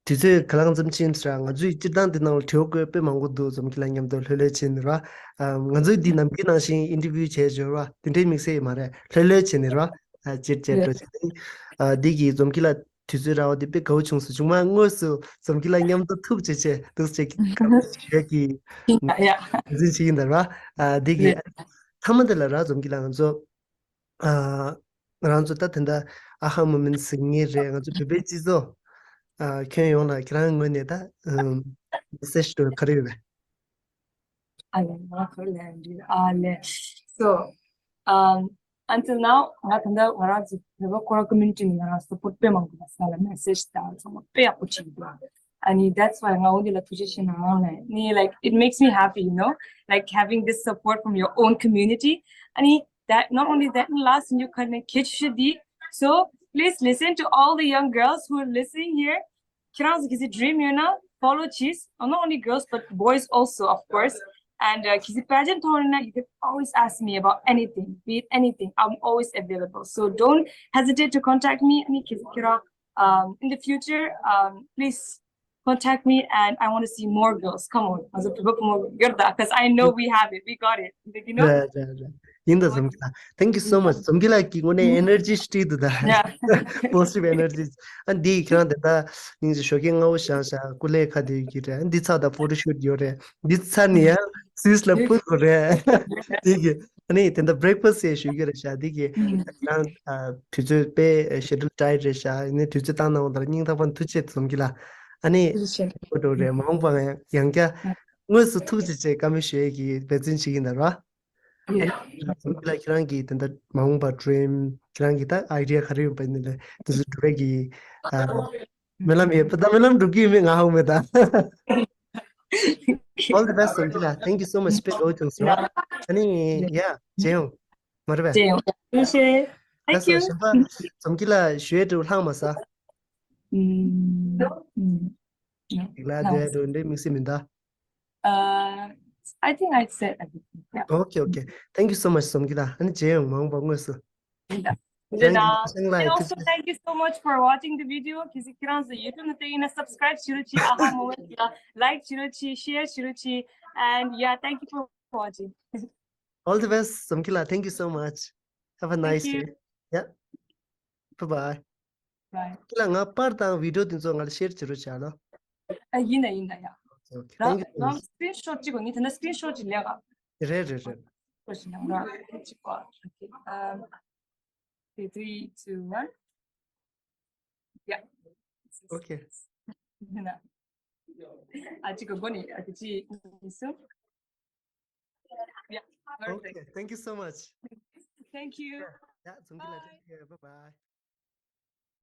དུས་ཚོད་ག་ལང་ཙམ་ཕྱིན་ཚར་ང་ཚོའི་སྤྱིར་བཏང་འདི་ནང་ལ་དྲི་བ་བཀོད་དཔེ་མང་པོ་འདུག་འཛོམས་སྐྱིད་ལགས་མཉམ་དུ་ལྷོད་ལྷོད་བྱས་ནས་ར། ང་ཚོའི་འདི་ནམ་རྒྱུན་ནང་བཞིན་interview་བྱས་འབྱོར་བ་དེ་འདྲའི་དམིགས་བསལ་ཡོད་མ་རེད་ལྷོད་ལྷོད་བྱས་ནས་ར། ཅེར་ཅེར་འགྲོ་བྱས་ནས། འདི་གི་འཛོམས་སྐྱིད་ལགས་དུས་ཚོད་རག་པ་འདི་དཔེ་དགའ་བོ་བྱུང་སོང་བྱུང་མ་དངོས་སུ་འཛོམས་སྐྱིད་ལགས་མཉམ་དུ་ཐུག་བྱས་བྱས་འདུག་ཅེས་ཀྱི་ཡ་འཛིན་བྱེད་ཀྱིན་འདུག་ར། འདི་གི་མཐའ་མ་འདི་ལ་ར་འཛོམས་སྐྱིད་ལགས་ང་ཚོ། ང་རང་ཚོ་ད་དེ་འདྲ་ཨ་ཧ་མོ་མེན་ཟེར་ངེས་རེད། ང་ཚོ་བོད་པའི་སྤྱི་ཚོགས་ཁྱོན་ཡོངས་ལ་ཁྱེད་རང་ངོས་ནས་ད་message་དུ་ག་རེ་ཡོད་པས། ཨ་ལེ་ང་ག་རེ་ལབ་ཡ་འདི་ཨ་ལེ། So um, until now ང་ད་ལྟ་ང་རང་ཚོ་བོད་པ་ཁོ་རང་community་ནས་ང་རང་support་དཔེ་མང་པོ་ལ་ས་ལ་message་དང་ཚང་མ་དཔེ་ཡག་པོ་བྱེད་འདུག་ཨ་ནི་that's why ང་འོ་འདི་ལ་ཐུགས་རྗེ་ཆེ་གནང་ལེ་ནི་like it makes me happy you know like having this support from your own community ཨ་ནི། That not only that, last in your connect kitchen. So please listen to all the young girls who are listening here. ཁྱེད་རང་ཚོ་གི་ཚེ་dream ཡོད་ན་follow ཅིས. Not only girls but boys also, of course. And uh, གི་ཚེ་pageant ཐོག་ན you can always ask me about anything, be it anything. I'm always available. So don't hesitate to contact me. ཨ་ནི་གི་ཚེ་ཁྱེད་རང་um, in the future, um, please contact me and I want to see more girls. Come on, as a people, come on, girl, because I know we have it, we got it. Like, you know? Right, right, right. ཡིན་ད་འཛོམས་སྐྱིད་ལགས། Thank you so much. འཛོམས་སྐྱིད་ལགས་ཀྱི་ངོས་ནས་energy་སྤྲད་འདུག་ད། Positive energies. ཨ་འདི་ཁྱེད་རང་དེ་ད་སྙིང་རྗེ་ཞོགས་ཀས་སྔ་བོ་བཞག་བཞག་སྐུ་ལས་ཁ་དེ་ཡོད་ཀྱི་རེད། ཨ་འདི་ཚར་ད་photo shoot་ཡོད་རེད། འདི་ཚར་ནས་ཡང་Swiss་ལ་འཕུར་དགོས་རེད། དེ་གི་ཨ་ནི་དེ་འདྲ་breakfast་ཡས་ཞུ་གི་རེད་ཤག་དེ་གི་ཁྱེད་རང་དུས་ཚོད་དཔེ་schedule tight་རེད་ཤག་ཡིན་ནའི་དུས་ཚོད་བཏང་གནང་བ་དང་སྙིང་ཐག་པ་ནས་ཐུགས་རྗེ་ཆེ་འཛོམས་སྐྱིད་ལགས། ཨ་ནི་ཐུགས་རྗེ་ཆེ། ཕོ་ཊོ་རེད་མ་འོངས་པ་ཡང་ཡང་བསྐྱར་དངོས་སུ་ཐུགས་རྗེ་ཆེ་བཀའ་མོལ་ཞུ་ཡས་ཀྱི་འབད་བརྩོན་བྱེད་ཀྱི་ཡིན་ད་ར། ཨ་ནི་འཛོམས་སྐྱིད་ལགས་ཁྱེད་རང་གིས་དེ་འདྲ་མ་འོངས་པ་dream་ཁྱེད་རང་གི་ད་idea་ག་རེ་ཡོད་པ་ཡིན་ནའི་དེ་ཚོ་འགྲུབ་ཡས་ཀྱི་སྨོན་ལམ་ཡོད་པ་ད་སྨོན་ལམ་འགྲུབ་ཀྱི་ཡོད་མེད་ང་ཧ་གོ་མེད་ད། All the best འཛོམས་སྐྱིད་ལགས། Thank you so much དཔེ་དགའ་བོ་བྱུང་སོང་། ཨ་ནི་ཡ་མཇལ་ཡོང་། མ་རེད་པས། མཇལ་ཡོང་། ཐུགས་རྗེ་ཆེ། Thank you། གཞན་པ་འཛོམས་སྐྱིད་ལགས་ཞུ་ཡས་འདྲ་བོ་ལྷག་མ་སོང་། ལ་དེ་འགྲོ་འདྲའི་དམིགས་བསལ་མི་འདུག Uh, I think I said everything. Yeah. Okay, okay. Thank you so much འཛོམས་སྐྱིད་ལགས། ཨ་ནི་མཇལ་ཡོང་མ་འོངས་པ་དངོས་སུ། And also thank you so much for watching the video. གལ་སྲིད་ཁྱེད་རང་ཚོ་YouTube་ནང་བལྟས་ཡིན་ན་subscribe་བྱེད་རོགས་གྱིས། ཨ་ཧ་མོ་མེན་ལ་like་བྱེད་རོགས་གྱིས། Share་བྱེད་རོགས་གྱིས། And yeah, thank you for watching. All the best འཛོམས་སྐྱིད་ལགས། Thank you so much. Have a nice day. Yeah. Bye bye. Bye. སྐྱིད་ལགས་ང་པར་དང་video་དེ་ཚོ་ང་ལ་share་བྱེད་རོགས་བྱ་ལོ། ཨ་ཡིན་ད་ཡིན་ད་ཡ། Okay, okay. Thank you. རང་screenshot་གཅིག་གོ་ནི་དེ་ན་screenshot་གཅིག་ལེན་ག་རེད་རེད་རེད། Okay. Um, okay, three, two, one. Yeah. Okay. ཨ་ཅིག་གོ་ནི་ཨ་ཅིག་ཡིན་སོང་། Yeah. Okay, thank you so much. Thank you. Yeah, འཛོམས་སྐྱིད་ལགས། Bye. Take care. Bye bye.